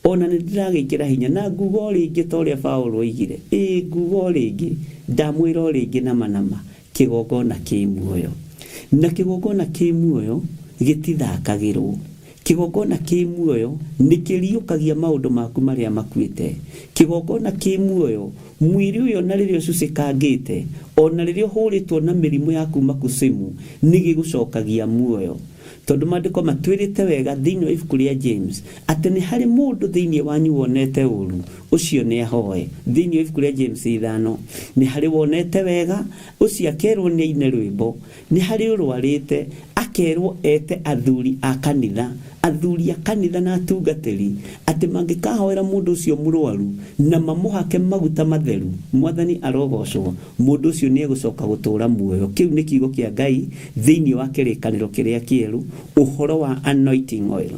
O na nĩ ndĩragĩkĩra hinya na nguga o rĩngĩ ta ũrĩa Paũlũ oigire, ĩĩ nguga o rĩngĩ, ndamwĩra o rĩngĩ na ma na ma, kĩgongona kĩ muoyo. Na kĩgongona kĩ muoyo gĩtithakagĩrwo. Kĩgongona kĩ muoyo nĩ kĩriũkagia maũndũ maku marĩa makuĩte. Kĩgongona kĩ muoyo, mwĩrĩ ũyũ ona rĩrĩa ũcucĩkangĩte, ona rĩrĩa ũhũrĩtwo na mĩrimũ ya kuma kucimu, nĩ gĩgũcokagia muoyo. Tondũ maandĩko matwĩrĩte wega thĩinĩ wa ibuku rĩa James atĩ nĩ harĩ mũndũ thĩinĩ wanyu wonete ũru, ũcio nĩ ahoe. Thĩinĩ wa ibuku rĩa James 5, nĩ harĩ wonete wega, ũcio akerwo nĩ aine rwĩmbo. Nĩ harĩ ũrwarĩte, akerwo ete athuri a kanitha, athuri a kanitha na atungatĩri, atĩ mangĩkahoera mũndũ ũcio mũrwaru na mamũhake maguta matheru, Mwathani arogocwo, mũndũ ũcio nĩ egũcoka gũtũũra muoyo. Kĩu nĩ kiugo kĩa Ngai thĩinĩ wa kĩrĩkanĩro kĩrĩa kĩerũ, ũhoro wa anointing oil,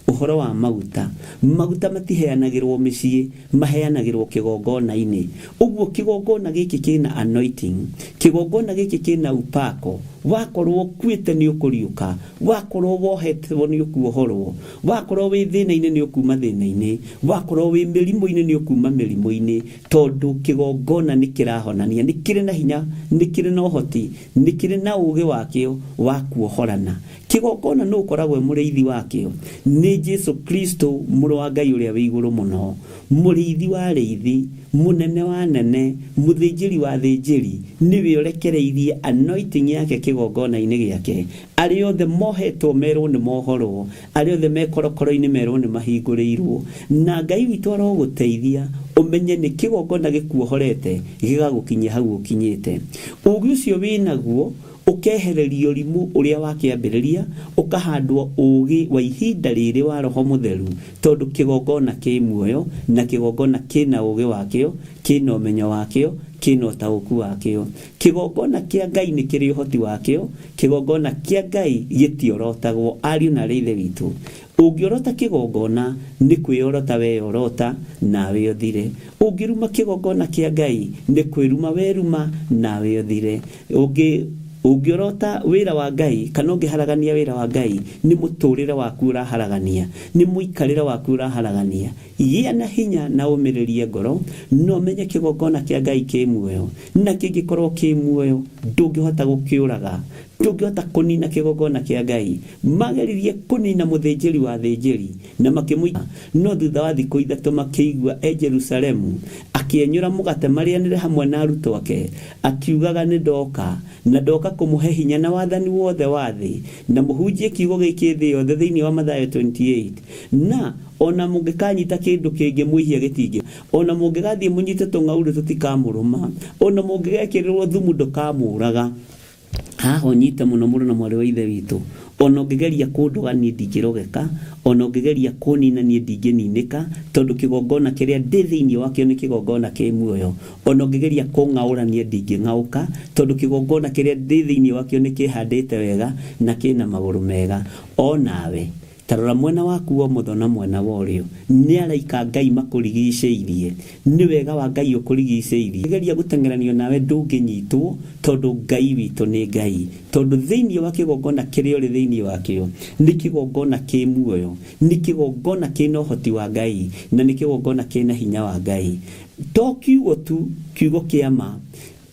ũhoro wa maguta. Maguta matiheanagĩrwo mĩciĩ, maheanagĩrwo kĩgongona-inĩ. Ũguo kĩgongona gĩkĩ kĩna anointing, kĩgongona gĩkĩ kĩna upako, wakorwo ũkuĩte nĩ ũkũriũka, wakorwo wohetwo nĩ ũkuohorwo, wakorwo wĩ thĩna-inĩ nĩ ũkuma thĩna-inĩ, wakorwo wĩ mĩrimũ-inĩ nĩ ũkuma mĩrimũ-inĩ, tondũ kĩgongona nĩ kĩrahonania, nĩ kĩrĩ na hinya, nĩ kĩrĩ na ũhoti, nĩ kĩrĩ na ũũgĩ wakĩo wa kuohorana. Kĩgongona nũ ũkoragwo e mũrĩithi wakĩo? Nĩ Jesu Kristo, mũrũ wa Ngai ũrĩa wĩ igũrũ mũno, mũrĩithi wa arĩithi, mũnene wa anene, mũthĩnjĩri wa athĩnjĩri, nĩwe ũrekereirie anointing yake kĩgongona-inĩ gĩake. Arĩa othe mohetwo merwo nĩ mohorwo, arĩa othe me korokoro-inĩ merwo nĩ mahingũrĩirwo. Na Ngai witũ arogũteithia ũmenye nĩ kĩgongona gĩkuohorete gĩgagũkinyia hau ũkinyĩte. Ũũgĩ ũcio wĩnaguo ũkehererio ũrimũ ũrĩa wa kĩambĩrĩria, ũkahandwo ũũgĩ wa ihinda rĩrĩ wa Roho Mũtheru, tondũ kĩgongona kĩ muoyo, na kĩgongona kĩna ũũgĩ wakĩo, kĩna ũmenyo wakĩo, kĩna ũtaũku wakĩo. Kĩgongona kĩa Ngai nĩ kĩrĩ ũhoti wakĩo, kĩgongona kĩa Ngai gĩtiorotagwo. Ariũ na aarĩ a Ithe witũ, ũngĩorota kĩgongona nĩ kwĩorota weyorota nawe ũthire. Ũngĩruma kĩgongona kĩa Ngai nĩ kwĩruma weruma nawe ũthire. Ũngĩorota wĩra wa Ngai kana ũngĩharagania wĩra wa Ngai, nĩ mũtũrĩre waku ũraharagania, nĩ mũikarĩre waku ũraharagania. Gĩa na hinya na ũmĩrĩrie ngoro, na ũmenye kĩgongona kĩa Ngai kĩ muoyo, na kĩngĩkorwo kĩ muoyo ndũngĩhota gũkĩũraga, ndũngĩhota kũnina kĩgongona kĩa Ngai. Mageririe kũnina mũthĩnjĩri wa athĩnjĩri na makĩmũikia, no thutha wa thikũ ithatũ makĩigua e Jerusalemu akĩenyũra mũgate marĩanĩre hamwe na arutwo ake, akiugaga, nĩ ndoka, na ndoka kũmũhe hinya na wathani wothe wa thĩ, na mũhunjie kiugo gĩkĩ thĩ yothe thĩinĩ wa Mathayo 28. Na ona mũngĩkanyita kĩndũ kĩngĩ mwĩhia gĩtingĩ, ona mũngĩgathiĩ mũnyite tũng'aurũ tũtikamũrũma, ona mũngĩgekĩrĩrwo thumu ndũkamũraga. Haha ũnyite mũno mũrũ na mwarĩ wa Ithe witũ, ona ũngĩgeria kũndoga niĩ ndingĩrogeka, ona ũngĩgeria kũnina niĩ ndingĩninĩka, tondũ kĩgongona kĩrĩa ndĩ thĩinĩ wakĩo nĩ kĩgongona kĩ muoyo. Ona ũngĩgeria kũng'aũra niĩ ndingĩng'aũka, tondũ kĩgongona kĩrĩa ndĩ thĩinĩ wakĩo nĩ kĩhandĩte wega na kĩna magũrũ mega. O nawe ta rora mwena waku wa ũmotho na mwena wa ũrĩo, nĩ araika Ngai makũrigicĩirie, nĩ wega wa Ngai ũkũrigicĩirie. Geria gũteng'eranio nawe ndũngĩnyitwo, tondũ Ngai witũ nĩ Ngai. Tondũ thĩinĩ wa kĩgongona kĩrĩa ũrĩ thĩinĩ wakĩo, nĩ kĩgongona kĩ muoyo, nĩ kĩgongona kĩna ũhoti wa Ngai, na nĩ kĩgongona kĩna hinya wa Ngai. To kiugo tu, kiugo kĩa ma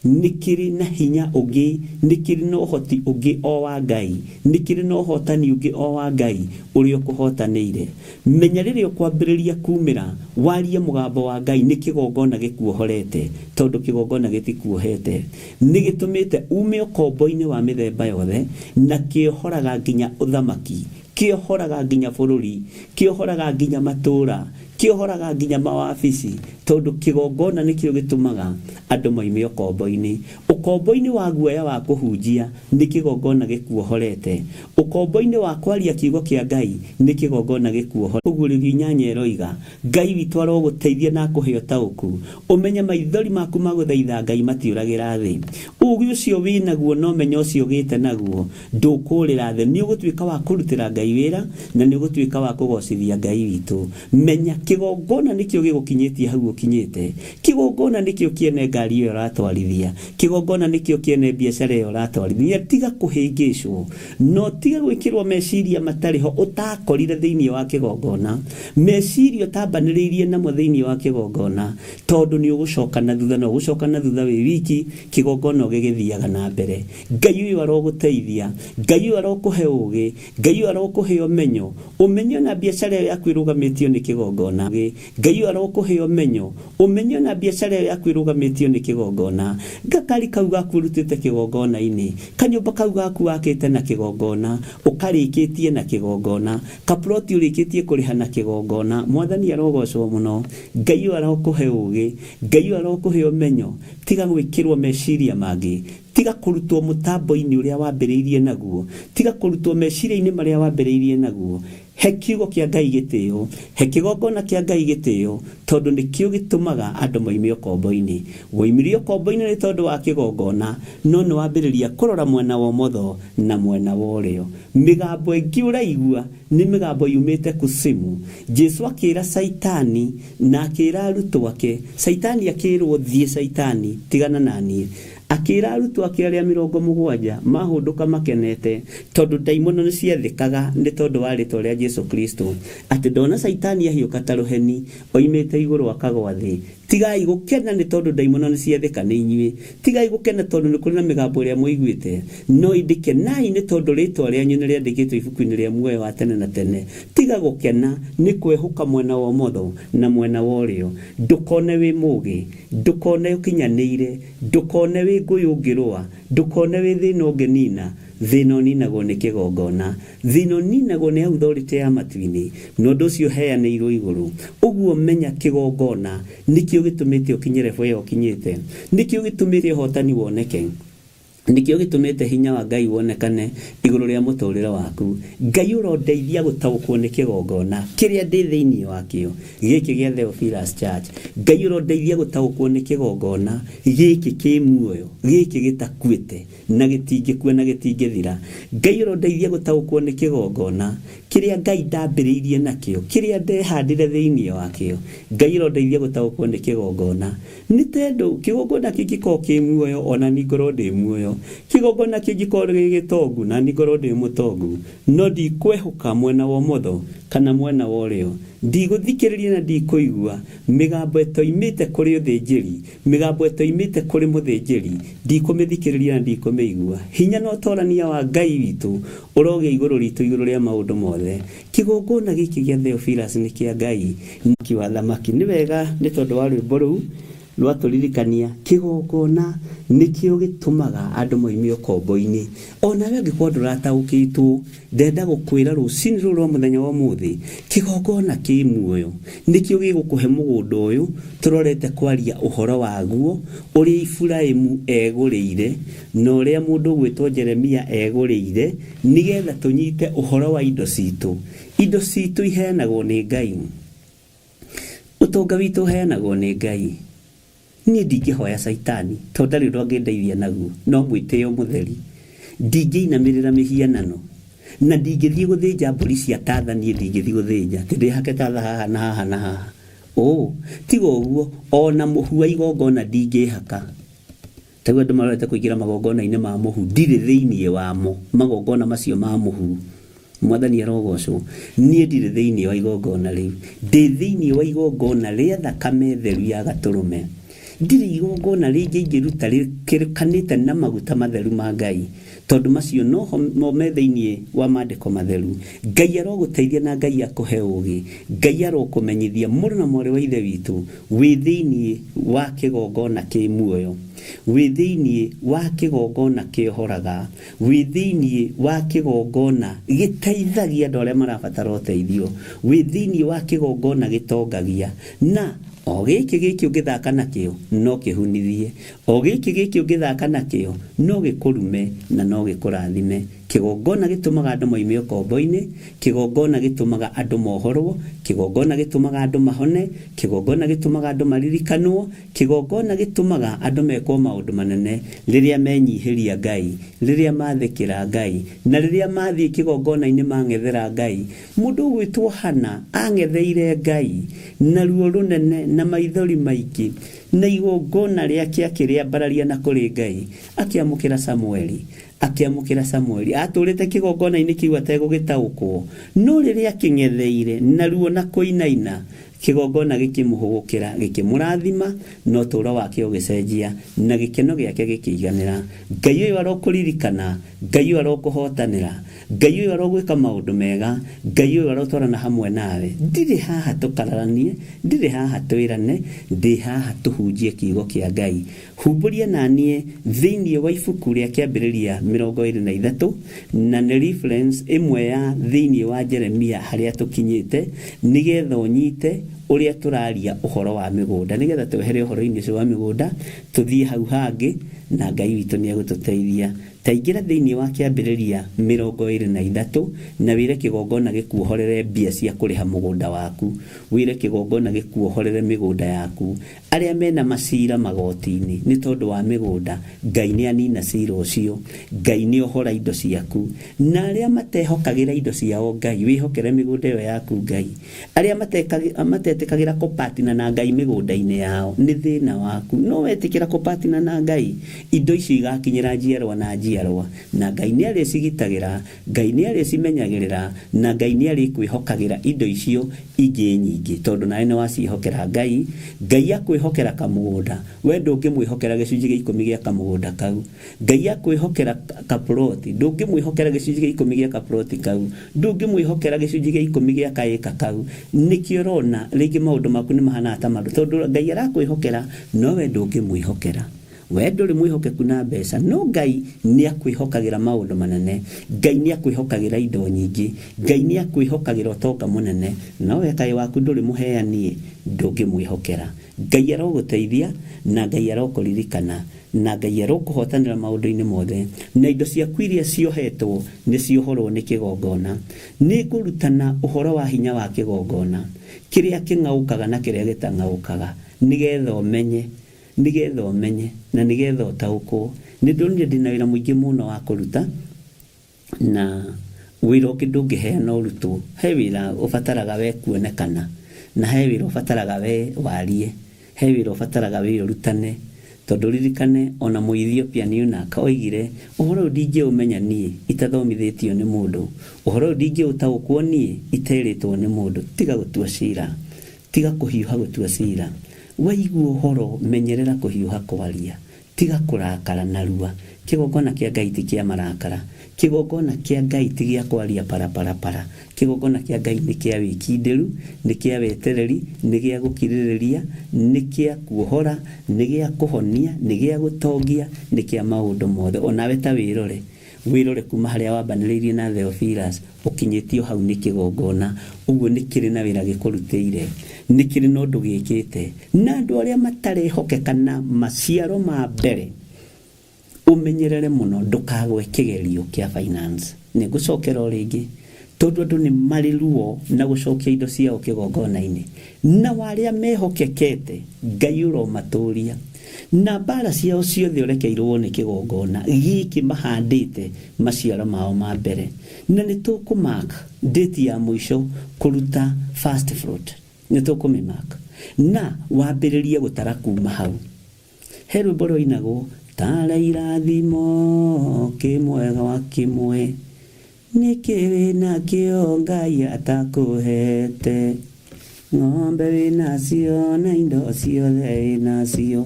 nĩ kĩrĩ na hinya ũngĩ, nĩ kĩrĩ na ũhoti ũngĩ o wa Ngai, nĩ kĩrĩ na ũhotani ũngĩ o wa Ngai ũrĩa ũkũhotanĩire. Menya rĩrĩa ũkwambĩrĩria kumĩra, warie mũgambo wa Ngai, nĩ kĩgongona gĩkuohorete, tondũ kĩgongona gĩtikuohete. Nĩ gĩtũmĩte ume ũkombo-inĩ wa mĩthemba yothe, na kĩohoraga nginya ũthamaki, kĩohoraga nginya bũrũri, kĩohoraga nginya matũũra, kĩohoraga nginya mawabici, tondũ kĩgongona nĩkĩo gĩtũmaga andũ moime ũkombo-inĩ. Ũkombo-inĩ wa guoya wa kũhunjia nĩ kĩgongona gĩkuohorete. Ũkombo-inĩ wa kwaria kiugo kĩa Ngai nĩ kĩgongona gĩkuohorete. Ũguo rĩu inyanya ĩroiga, Ngai witũ arogũteithia na akũhe ũtaũku, ũmenye maithori maku ma gũthaitha Ngai matiũragĩra thĩ. Ũũgĩ ũcio wĩnaguo na ũmenyo ũcio ũgĩte naguo ndũkũũrĩra thĩ. Nĩ ũgũtuĩka wa kũrutĩra Ngai wĩra na nĩ ũgũtuĩka wa kũgocithia Ngai witũ. Menya kĩgongona. Kĩgongona nĩkĩo gĩgũkinyĩtie hau ũkinyĩte. Kĩgongona nĩkĩo kĩene ngari ĩyo ũratwarithia. Kĩgongona nĩkĩo kĩene biacara ĩyo ũratwarithia. Tiga kũhĩngĩcwo, no tiga gwĩkĩrwo meciria matarĩ ho ũtakorire thĩinĩ wa kĩgongona, meciria ũtambanĩrĩirie namo thĩinĩ wa kĩgongona, tondũ nĩ ũgũcoka na thutha, na ũgũcoka na thutha wĩ wiki, kĩgongona gĩgĩthiaga na mbere. Ngai ũyũ arogũteithia, Ngai ũyũ arokũhe ũgĩ, Ngai ũyũ arokũhe ũmenyo, ũmenyo na biacara ĩyo yaku ĩrũgamĩtio nĩ kĩgongona. Ngai ũyũ arokũhe ũmenyo, ũmenyo na biacara ĩyo yaku ĩrũgamĩtio nĩ kĩgongona. Gakari kau gaku ũrutĩte kĩgongona-inĩ, kanyũmba kau gaku wakĩte na kĩgongona, ũkarĩkĩtie na kĩgongona, kaploti ũrĩkĩtie kũrĩha na kĩgongona. Mwathani arogocwo mũno. Ngai ũyũ arokũhe ũgĩ, Ngai ũyũ arokũhe ũmenyo. Tiga gwĩkĩrwo meciria mangĩ, tiga kũrutwo mũtambo-inĩ ũrĩa wambĩrĩirie naguo, tiga kũrutwo meciria-inĩ marĩa wambĩrĩirie naguo. He kiugo kĩa Ngai gĩtĩo, he kĩgongona kĩa Ngai gĩtĩo, tondũ nĩkĩo gĩtũmaga andũ moime ũkombo-inĩ. Woimire ũkombo-inĩ nĩ tondũ wa kĩgongona, no nĩ wambĩrĩria kũrora mwena wa ũmotho na mwena wa ũrĩo. Mĩgambo ĩngĩ ũraigua nĩ mĩgambo yumĩte kusimu. Jesu akĩra Caitani na akĩra arutwo ake, Caitani akĩrwo thiĩ Caitani, tigana na niĩ. Akĩra arutwo ake arĩa 70 mahũndũka makenete, tondũ ndaimono nĩ ciathĩkaga nĩ tondũ wa rĩtwa rĩa Jesu Kristo, atĩ ndona Caitani ahiũka ta rũheni oimĩte igũrũ akagwa thĩ. Tigai gũkena nĩ tondũ ndaimono nĩ ciathĩka nĩ inyuĩ, tigai gũkena tondũ nĩ kũrĩ na mĩgambo ĩrĩa mũiguĩte, no ĩndĩ kenai nĩ tondũ rĩtwa rĩanyu nĩ rĩandĩkĩtwo ibuku-inĩ rĩa muoyo wa tene na tene. Tiga gũkena nĩ kwehũka mwena wa ũmotho na mwena wa ũrĩo. Ndũkone wĩ mũgĩ, ndũkone ũkinyanĩire, ndũkone wĩ ngũyũ ũngĩrũa, ndũkone wĩ thĩna ũngĩnina. Thĩna ũninagwo nĩ kĩgongona, thĩna ũninagwo nĩ authority ya matu-inĩ, na ũndũ ũcio ũheanĩirwo igũrũ. Ũguo menya kĩgongona nĩkĩo gĩtũmĩte ũkinye level ĩyo ũkinyĩte, nĩkĩo gĩtũmĩte ũhotani woneke, nĩkĩo gĩtũmĩte hinya wa Ngai wonekane igũrũ rĩa mũtũrĩre waku. Ngai ũrondeithia gũtaũkwo nĩ kĩgongona kĩrĩa ndĩ thĩinĩ wakĩo, gĩkĩ gĩa Theophilus Church. Ngai ũrondeithia gũtaũkwo nĩ kĩgongona gĩkĩ kĩ muoyo, gĩkĩ gĩtakuĩte na gĩtingĩkua na gĩtingĩthira. Ngai ũrondeithia gũtaũkwo nĩ kĩgongona kĩrĩa Ngai ndambĩrĩirie nakĩo, kĩrĩa ndehandire thĩinĩ wakĩo. Ngai ũrondeithia gũtaũkwo nĩ kĩgongona. Nĩ tondũ kĩgongona kĩngĩkorwo kĩ muoyo, ona niĩ ngorwo ndĩ muoyo. Kĩgongona kĩngĩkorwo gĩ gĩtongu, na niĩ ngorwo ndĩ mũtongu. No ndikwehũka mwena wa ũmotho kana mwena wa ũrĩo. Ndigũthikĩrĩria na ndikũigua mĩgambo ĩtoimĩte kũrĩ ũthĩnjĩri, mĩgambo ĩtoimĩte kũrĩ mũthĩnjĩri, ndikũmĩthikĩrĩria na ndikũmĩigua. Hinya na ũtorania wa Ngai witũ ũrogĩa igũrũ ritũ igũrũ rĩa maũndũ mothe. Kĩgongona gĩkĩ gĩa Theophilus nĩ kĩa Ngai. Ki wa thamaki nĩ wega nĩ tondũ wa rwĩmbo rũu rwatũririkania kĩgongona nĩkĩo gĩtũmaga andũ moime ũkombo-inĩ. Onawe angĩkorwo ndũrataũkĩtwo, ndenda gũkwĩra rũcinĩ rũrũ rwa mũthenya wa ũmũthĩ, kĩgongona kĩ muoyo nĩkĩo gĩgũkũhe mũgũnda ũyũ tũrorete kwaria ũhoro waguo, ũrĩa Iburahĩmu egũrĩire na ũrĩa mũndũ ũgwĩtwo Jeremia egũrĩire, nĩgetha tũnyite ũhoro wa indo citũ. Indo citũ iheanagwo nĩ Ngai, ũtonga witũ ũheanagwo nĩ Ngai. Niĩ ndingĩhoya Caitani tondũ ndarĩ ũndũ angĩndeithia naguo, no mwĩtĩo mũtheri. Ndingĩinamĩrĩra mĩhianano na ndingĩthiĩ gũthĩnja mbũri cia tatha. Niĩ ndingĩthiĩ gũthĩnja atĩ ndĩhake tatha haha na haha na haha. Tiga ũguo, ona mũhu wa igongona ndingĩhaka. Taguo andũ marorete kũingĩra magongona-inĩ ma mũhu, ndirĩ thĩinĩ wamo magongona macio ma mũhu. Mwathani arogocwo. Niĩ ndirĩ thĩinĩ wa igongona rĩu, ndĩ thĩinĩ wa igongona rĩa thakame theru ya gatũrũme. Ndirĩ igongona rĩngĩ ingĩruta rĩkĩrĩkanĩte na maguta matheru ma Ngai, tondũ macio no me thĩinĩ wa maandĩko matheru. Ngai arogũteithia na Ngai akũhe ũgĩ. Ngai arokũmenyithia mũrũ na mwarĩ wa ithe witũ wĩ thĩinĩ wa kĩgongona kĩ muoyo, wĩ thĩinĩ wa kĩgongona kĩohoraga, wĩ thĩinĩ wa kĩgongona gĩteithagia andũ arĩa marabatara ũteithio, wĩ thĩinĩ wa kĩgongona gĩtongagia. Na o gĩkĩ gĩkĩ ũngĩthaka nakĩo no kĩhunithie, o gĩkĩ gĩkĩ ũngĩthaka nakĩo no gĩkũrume na no gĩkũrathime. Kĩgongona gĩtũmaga andũ moime ũkombo-inĩ, kĩgongona gĩtũmaga andũ mohorwo, kĩgongona gĩtũmaga andũ mahone, kĩgongona gĩtũmaga andũ maririkanwo, kĩgongona gĩtũmaga andũ mekwo maũndũ manene rĩrĩa menyihĩria Ngai, rĩrĩa mathĩkĩra Ngai, na rĩrĩa mathiĩ kĩgongona-inĩ mang'ethera Ngai. Mũndũ ũgwĩtwo Hana ang'etheire Ngai na ruo rũnene na maithori maingĩ, na igongona rĩake akĩrĩambararia na kũrĩ Ngai, akĩamũkĩra Samueli. Akĩamũkĩra Samueli. Atũrĩte kĩgongona-inĩ kĩu ategũgĩtaũkwo, no rĩrĩa akĩng'etheire na ruo na kũinaina, kĩgongona gĩkĩmũhũgũkĩra, gĩkĩmũrathima, na ũtũũro wake ũgĩcenjia, na gĩkeno gĩake gĩkĩiganĩra. Ngai ũyũ arokũririkana, Ngai ũyũ arokũhotanĩra, Ngai ũyũ arogwĩka maũndũ mega, Ngai ũyũ arotwarana hamwe nawe. Ndirĩ haha tũkararanie, ndirĩ haha twĩrane, ndĩ haha tũhunjie kiugo kĩa Ngai. Humbũria na niĩ thĩinĩ wa ibuku rĩa Kĩambĩrĩria 23, na nĩ reference ĩmwe ya thĩinĩ wa Jeremia harĩa tũkinyĩte, nĩgetha ũnyite ũrĩa tũraria ũhoro wa mĩgũnda, nĩgetha twehere ũhoro-inĩ ũcio wa mĩgũnda tũthiĩ hau hangĩ, na Ngai witũ nĩ egũtũteithia. Ta ingĩra thĩinĩ wa Kĩambĩrĩria 23 na wĩre kĩgongona gĩkuohorere mbia cia kũrĩha mũgũnda waku, wĩre kĩgongona gĩkuohorere mĩgũnda yaku. Arĩa mena macira magoti-inĩ nĩ tondũ wa mĩgũnda, Ngai nĩ anina cira ũcio. Ngai nĩ ohora indo ciaku. Na arĩa matehokagĩra indo ciao Ngai, wĩhokere mĩgũnda ĩyo yaku Ngai. Arĩa matetĩkagĩra kũpatina na Ngai mĩgũnda-inĩ yao, nĩ thĩna waku. No wetĩkĩra kũpatina na Ngai, indo icio igakinyĩra njiarwa na njiarwa. Na Ngai nĩ arĩcigitagĩra, Ngai nĩ arĩcimenyagĩrĩra, na Ngai nĩ arĩkwĩhokagĩra indo icio ingĩ nyingĩ, tondũ nawe nĩ waciĩhokera Ngai. Ngai akwĩhokera kamũgũnda, we ndũngĩmwĩhokera gĩcunjĩ gĩa ikũmi gĩa kamũgũnda kau. Ngai akwĩhokera kaploti, ndũngĩmwĩhokera gĩcunjĩ gĩa ikũmi gĩa kaploti kau, ndũngĩmwĩhokera gĩcunjĩ gĩa ikũmi gĩa kaĩka kau. Nĩkĩo ũrona rĩngĩ maũndũ maku nĩ mahanaga ta mandũ, tondũ Ngai arakwĩhokera no we ndũngĩmwĩhokera. We ndũrĩ mwĩhokeku na mbeca, no Ngai nĩ akwĩhokagĩra maũndũ manene. Ngai nĩ akwĩhokagĩra indo nyingĩ. Ngai nĩ akwĩhokagĩra ũtonga mũnene, no we kaĩ waku ndũrĩ mũheani-ĩ, ndũngĩmwĩhokera. Ngai arogũteithia, na Ngai arokũririkana, na Ngai arokũhotanĩra maũndũ-inĩ mothe, na indo ciaku iria ciohetwo nĩ ciohorwo nĩ kĩgongona. Nĩ ngũrutana ũhoro wa hinya wa kĩgongona, kĩrĩa kĩng'aũkaga na kĩrĩa gĩtang'aũkaga, nĩgetha ũmenye, nĩgetha ũmenye, na nĩgetha ũtaũkwo. Nĩ ndonire ndĩna wĩra mũingĩ mũno wa kũruta, na wĩra ũngĩ ndũngĩheana ũrutwo. He wĩra ũbataraga we kuonekana, na he wĩra ũbataraga we warie, he wĩra ũbataraga we ũrutane. Tondũ ririkane ona Mũethiopia eunuch oigire, ũhoro ũyũ ndingĩũmenya niĩ itathomithĩtio nĩ mũndũ, ũhoro ũyũ ndingĩũtaũkwo niĩ iterĩtwo nĩ mũndũ. Tiga gũtua cira, tiga kũhiũha gũtua cira. Waigua ũhoro menyerera kũhiũha kwaria, tiga kũrakara narua. Kĩgongona kĩa Ngai ti kĩa marakara, kĩgongona kĩa Ngai ti gĩa kwaria paraparapara. Kĩgongona kĩa Ngai nĩ kĩa wĩkindĩru, nĩ kĩa wetereri, nĩ gĩa gũkirĩrĩria, nĩ kĩa kuohora, nĩ gĩa kũhonia, nĩ gĩa gũtongia, nĩ kĩa maũndũ mothe. Onawe ta wĩrore, wĩrore kuma harĩa wambanĩrĩirie na Theophilus, ũkinyĩtio hau nĩ kĩgongona. Ũguo nĩ kĩrĩ na wĩra gĩkũrutĩire, nĩ kĩrĩ na ũndũ gĩkĩte. Na andũ arĩa matarehokeka na maciaro ma mbere, ũmenyerere mũno ndũkagwe kĩgerio kĩa finance. Nĩ ngũcokera o rĩngĩ, tondũ andũ nĩ marĩ ruo na gũcokia indo ciao kĩgongona-inĩ. Na arĩa mehokekete, Ngai ũromatũria. Na mbara ciao ciothe ũrekeirwo nĩ kĩgongona gĩkĩ mahandĩte maciaro mao ma mbere. Na nĩ tũkũmark date ya mũico kũruta first fruit. Nĩ tũkũmĩmark. Na wambĩrĩrie gũtara kuma hau. He rwĩmbo rwainagwo, tara irathimo kĩmwe gwa kĩmwe, nĩkĩ wĩnakĩo Ngai atakũhete, ng'ombe wĩnacio na indo ciothe wĩnacio.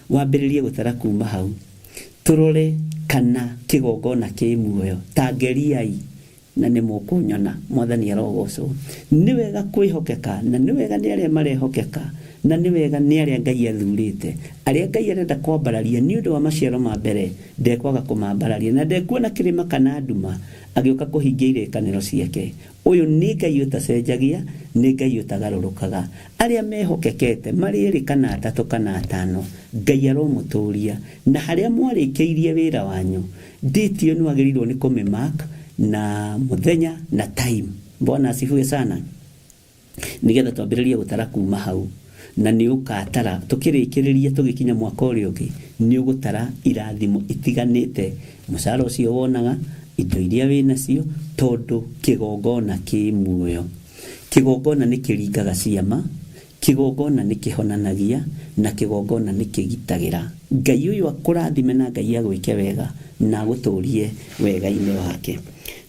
Wambĩrĩrie gũtara kuma hau, tũrore kana kĩgongona kĩ muoyo. Ta ngeriai na nĩ mũkũnyona. Mwathani arogocwo. Nĩ wega kwĩhokeka, na nĩ wega nĩ arĩa marehokeka, na nĩ wega nĩ arĩa Ngai athurĩte, arĩa Ngai arenda kwambararia nĩ ũndũ wa maciaro ma mbere. Ndekwaga kũmambararia, na ndekuona kĩrĩma kana nduma agĩũka kũhingia irĩkanĩro ciake. Ũyũ nĩ Ngai ũtacenjagia, Nĩ Ngai ũtagarũrũkaga. Arĩa mehokekete marĩ erĩ kana atatũ kana atano, Ngai aromũtũria. Na harĩa mwarĩkĩirie wĩra wanyu, date ĩyo nĩ wagĩrĩirwo nĩ kũmĩmark na mũthenya na time. Bwana asifiwe sana. Nĩgetha twambĩrĩrie gũtara kuma hau. Na nĩ ũgatara tũkĩrĩkĩrĩria tũgĩkinya mwaka ũrĩa ũngĩ, nĩ ũgũtara irathimo itiganĩte, mũcara ũcio wonaga, indo iria wĩnacio, tondũ kĩgongona kĩ muoyo. Kĩgongona nĩ kĩringaga ciama, kĩgongona nĩ kĩhonanagia, na kĩgongona nĩ kĩgitagĩra. Ngai ũyũ akũrathime na Ngai agwĩke wega na agũtũrie wega-inĩ wake.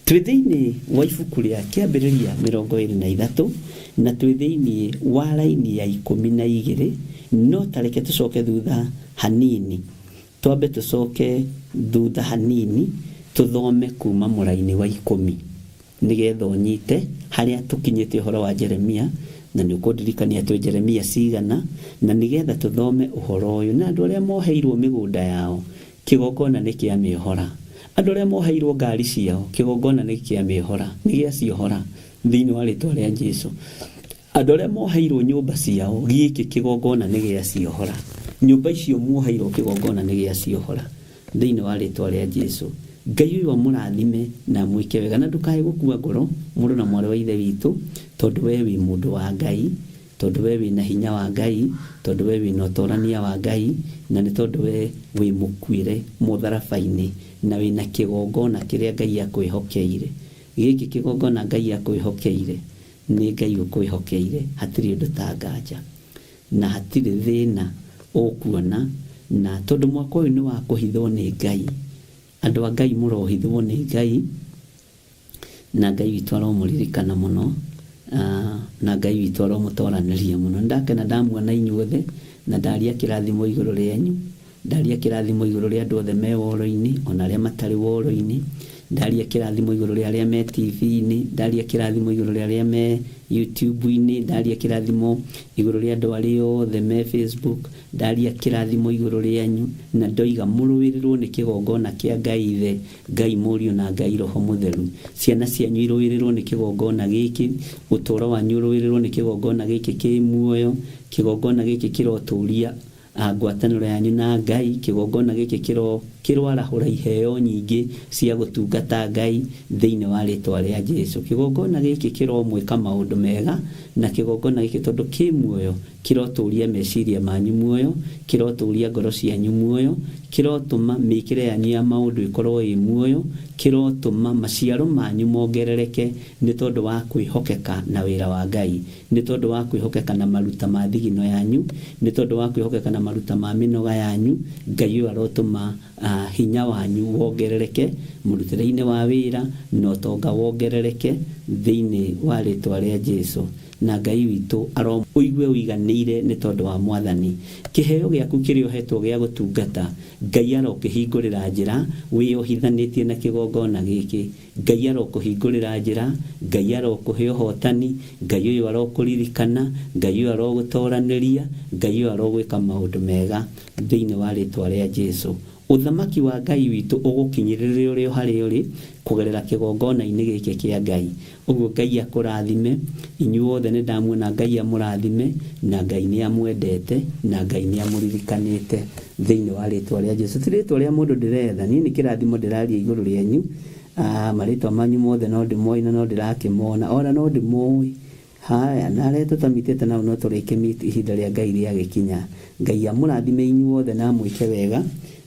Twĩ thĩinĩ wa ibuku rĩa Kĩambĩrĩria 23 na twĩ thĩinĩ wa raini ya 12, no ta reke tũcoke thutha hanini. Twambe tũcoke thutha hanini tũthome kuma mũraini wa 10 nĩgetha ũnyite harĩa tũkinyĩte ũhoro wa Jeremia, na nĩ ũkũndirikania twĩ Jeremia cigana, na nĩgetha tũthome ũhoro ũyũ. Na andũ arĩa moheirwo mĩgũnda yao, kĩgongona nĩ kĩa mĩohora. Andũ arĩa moheirwo ngari ciao, kĩgongona nĩ kĩa mĩohora, nĩ gĩa ciohora thĩinĩ wa rĩtwa rĩa Jesu. Andũ arĩa moheirwo nyũmba ciao, gĩkĩ kĩgongona nĩ gĩa ciohora. Nyũmba icio muoheirwo kĩgongona nĩ gĩa ciohora thĩinĩ wa rĩtwa rĩa Jesu. Ngai ũyũ amũrathime na amwĩke wega, na ndũkae gũkua ngoro mũrũ na mwarĩ wa Ithe witũ, tondũ we wĩ mũndũ wa Ngai, tondũ we wĩna hinya wa Ngai, tondũ we wĩna ũtorania wa Ngai, na nĩ tondũ we wĩ mũkuĩre mũtharaba-inĩ na wĩna kĩgongona kĩrĩa Ngai akwĩhokeire. Gĩkĩ kĩgongona Ngai akwĩhokeire nĩ Ngai ũkwĩhokeire, hatirĩ ũndũ ta nganja na hatirĩ thĩna ũkuona, na tondũ mwaka ũyũ nĩ wa kũhithwo nĩ Ngai. Andũ a Ngai mũrohithwo nĩ Ngai, na Ngai witũ aromũririkana mũno, na Ngai witũ aromũtoranĩria mũno. Nĩndakena ndamuona inyuothe, na ndaria kĩrathimo igũrũ rĩanyu, ndaria kĩrathimo igũrũ rĩa andũ othe me woro-inĩ, ona arĩa matarĩ woro-inĩ, ndaria kĩrathimo igũrũ rĩa arĩa me TV-inĩ, ndaria kĩrathimo igũrũ rĩa arĩa me YouTube-inĩ, ndaria kĩrathimo igũrũ rĩa andũ arĩa othe me Facebook, ndaria kĩrathimo igũrũ rĩanyu, na ndoiga mũrũĩrĩrwo nĩ kĩgongona kĩa Ngai Ithe, Ngai Mũriũ na Ngai Roho Mũtheru. Ciana cianyu irũĩrĩrwo nĩ kĩgongona gĩkĩ, ũtũũro wanyu ũrũĩrĩrwo nĩ kĩgongona gĩkĩ kĩ muoyo, kĩgongona gĩkĩ kĩrotũria ngwatanĩro yanyu na Ngai, kĩgongona gĩkĩ kĩroarahũra iheo nyingĩ cia gũtungata Ngai thĩinĩ wa rĩtwa rĩa Jesu. Kĩgongona gĩkĩ kĩromwĩka maũndũ mega, na kĩgongona gĩkĩ tondũ kĩ muoyo kĩrotũria meciria manyu muoyo, kĩrotũria ngoro cianyu muoyo, kĩrotũma mĩkĩre yanyu ya maũndũ ĩkorwo ĩ muoyo, kĩrotũma maciaro manyu mongerereke nĩ tondũ wa kwĩhokeka na wĩra wa Ngai, nĩ tondũ wa kwĩhokeka na maruta ma thigino yanyu, nĩ tondũ wa kwĩhokeka na maruta ma mĩnoga yanyu. Ngai ũyũ arotũma hinya wanyu wongerereke mũrutĩre-inĩ wa wĩra, na ũtonga wongerereke thĩinĩ wa rĩtwa rĩa Jesu. Na Ngai witũ aro ũigue ũiganĩire nĩ tondũ wa Mwathani. Kĩheo gĩaku kĩrĩa ũhetwo gĩa gũtungata, Ngai arokĩhingũrĩra njĩra wĩyohithanĩtie na kĩgongona gĩkĩ. Ngai arokũhingũrĩra njĩra, Ngai arokũhe ũhotani, Ngai ũyũ arokũririkana, Ngai ũyũ arogũtoranĩria, Ngai ũyũ arogwĩka maũndũ mega thĩinĩ wa rĩtwa rĩa Jesu. Ũthamaki wa Ngai witũ ũgũkinyĩrĩre ũrĩ o harĩa ũrĩ kũgerera kĩgongona-inĩ gĩkĩ kĩa Ngai. Ũguo Ngai akũrathime inyuothe, nĩ ndamuona Ngai amũrathime, na Ngai nĩ amwendete, na Ngai nĩ amũririkanĩte thĩinĩ wa rĩtwa rĩa Jesu. Ti rĩtwa rĩa mũndũ ndĩretha, niĩ nĩ kĩrathimo ndĩraria igũrũ rĩanyu. Marĩtwa manyu mothe no ndĩmoĩ na no ndĩrakĩmona, ona no ndĩmoĩ. Haya, na arĩa tũtamitĩte nao no tũrĩkĩmit ihinda rĩa Ngai rĩagĩkinya. Ngai amũrathime inyuothe na amwĩke wega,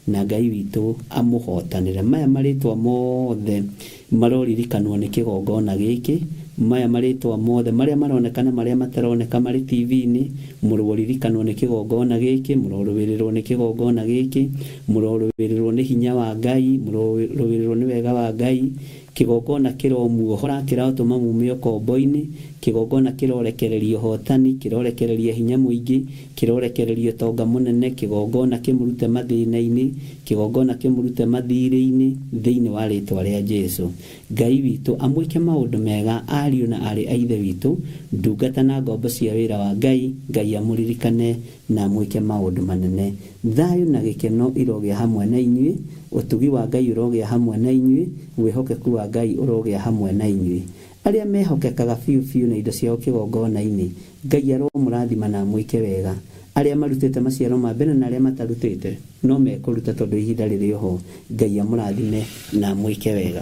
na Ngai witũ amũhotanĩre. Maya marĩtwa mothe maroririkanwo nĩ kĩgongona gĩkĩ, maya marĩtwa mothe marĩa maroneka na marĩa mataroneka marĩ TV-inĩ, mũroririkanwo nĩ kĩgongona gĩkĩ, mũrorũĩrĩrwo nĩ kĩgongona gĩkĩ, mũrorũĩrĩrwo nĩ hinya wa Ngai, mũrorũĩrĩrwo nĩ wega wa Ngai. Kĩgongona kĩromuohora, kĩrotũma mume ũkombo-inĩ, kĩgongona kĩrorekereria ũhotani, kĩrorekereria hinya mũingĩ, kĩrorekereria ũtonga mũnene, kĩgongona kĩmũrute mathĩna-inĩ, kĩgongona kĩmũrute mathirĩ-inĩ thĩinĩ wa rĩtwa rĩa Jesu. Ngai witũ amwĩke maũndũ mega, ariũ na aarĩ a Ithe witũ, ndungata na ngombo cia wĩra wa Ngai. Ngai amũririkane na amwĩke maũndũ manene. Thayũ na gĩkeno irogĩa hamwe na inyuĩ, ũtugi wa Ngai ũrogĩa hamwe na inyuĩ, wĩhokeku wa Ngai ũrogĩa hamwe na inyuĩ. Arĩa mehokekaga biũ biũ na indo ciao kĩgongona-inĩ, Ngai aromũrathima na amwĩke wega. Arĩa marutĩte maciaro ma mbere na arĩa matarutĩte no mekũruta tondũ ihinda rĩrĩ oho. Ngai amũrathime na amwĩke wega.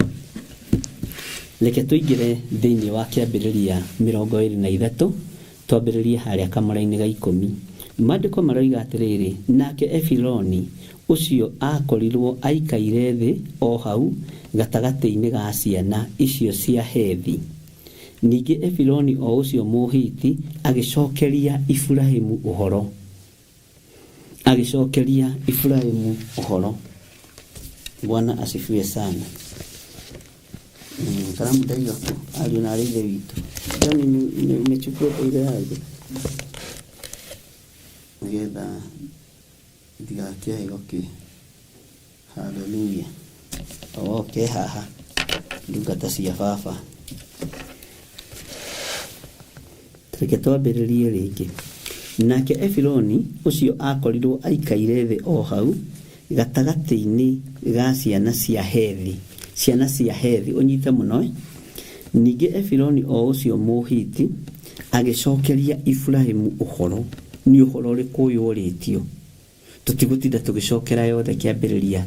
Reke tũingĩre thĩinĩ wa Kĩambĩrĩria 23, twambĩrĩrie harĩa kamũra-inĩ ga ikũmi. Maandĩko maroiga atĩrĩrĩ, Nake Efironi ũcio aakorirũo aikaire thĩ o hau gatagatĩ-inĩ ga ciana icio cia Hethi. Ningĩ Efironi o ũcio Mũhiti agĩcokeria Iburahimu ũhoro. Agĩcokeria Iburahimu ũhoro. Bwana asifiwe sana. Karamu ndaiga kũ ariũ na arĩ ithe witũ. Yani nimechukua ile yangu nigetha ndigakĩae gũkĩ. Haleluya. Oke haha ndungata cia baba. Reke twambĩrĩrie rĩngĩ. Nake Efironi ũcio aakorirũo aikaire thĩ o hau gatagatĩ-inĩ ga ciana cia Hethi. Ciana cia Hethi, ũnyite mũno eh? Ningĩ Efironi o ũcio Mũhiti agĩcokeria Iburahimu ũhoro. Nĩ ũhoro ũrĩkũ ũyũ ũrĩtio? Tũtigũtinda tũgĩcokera yothe kĩambĩrĩria.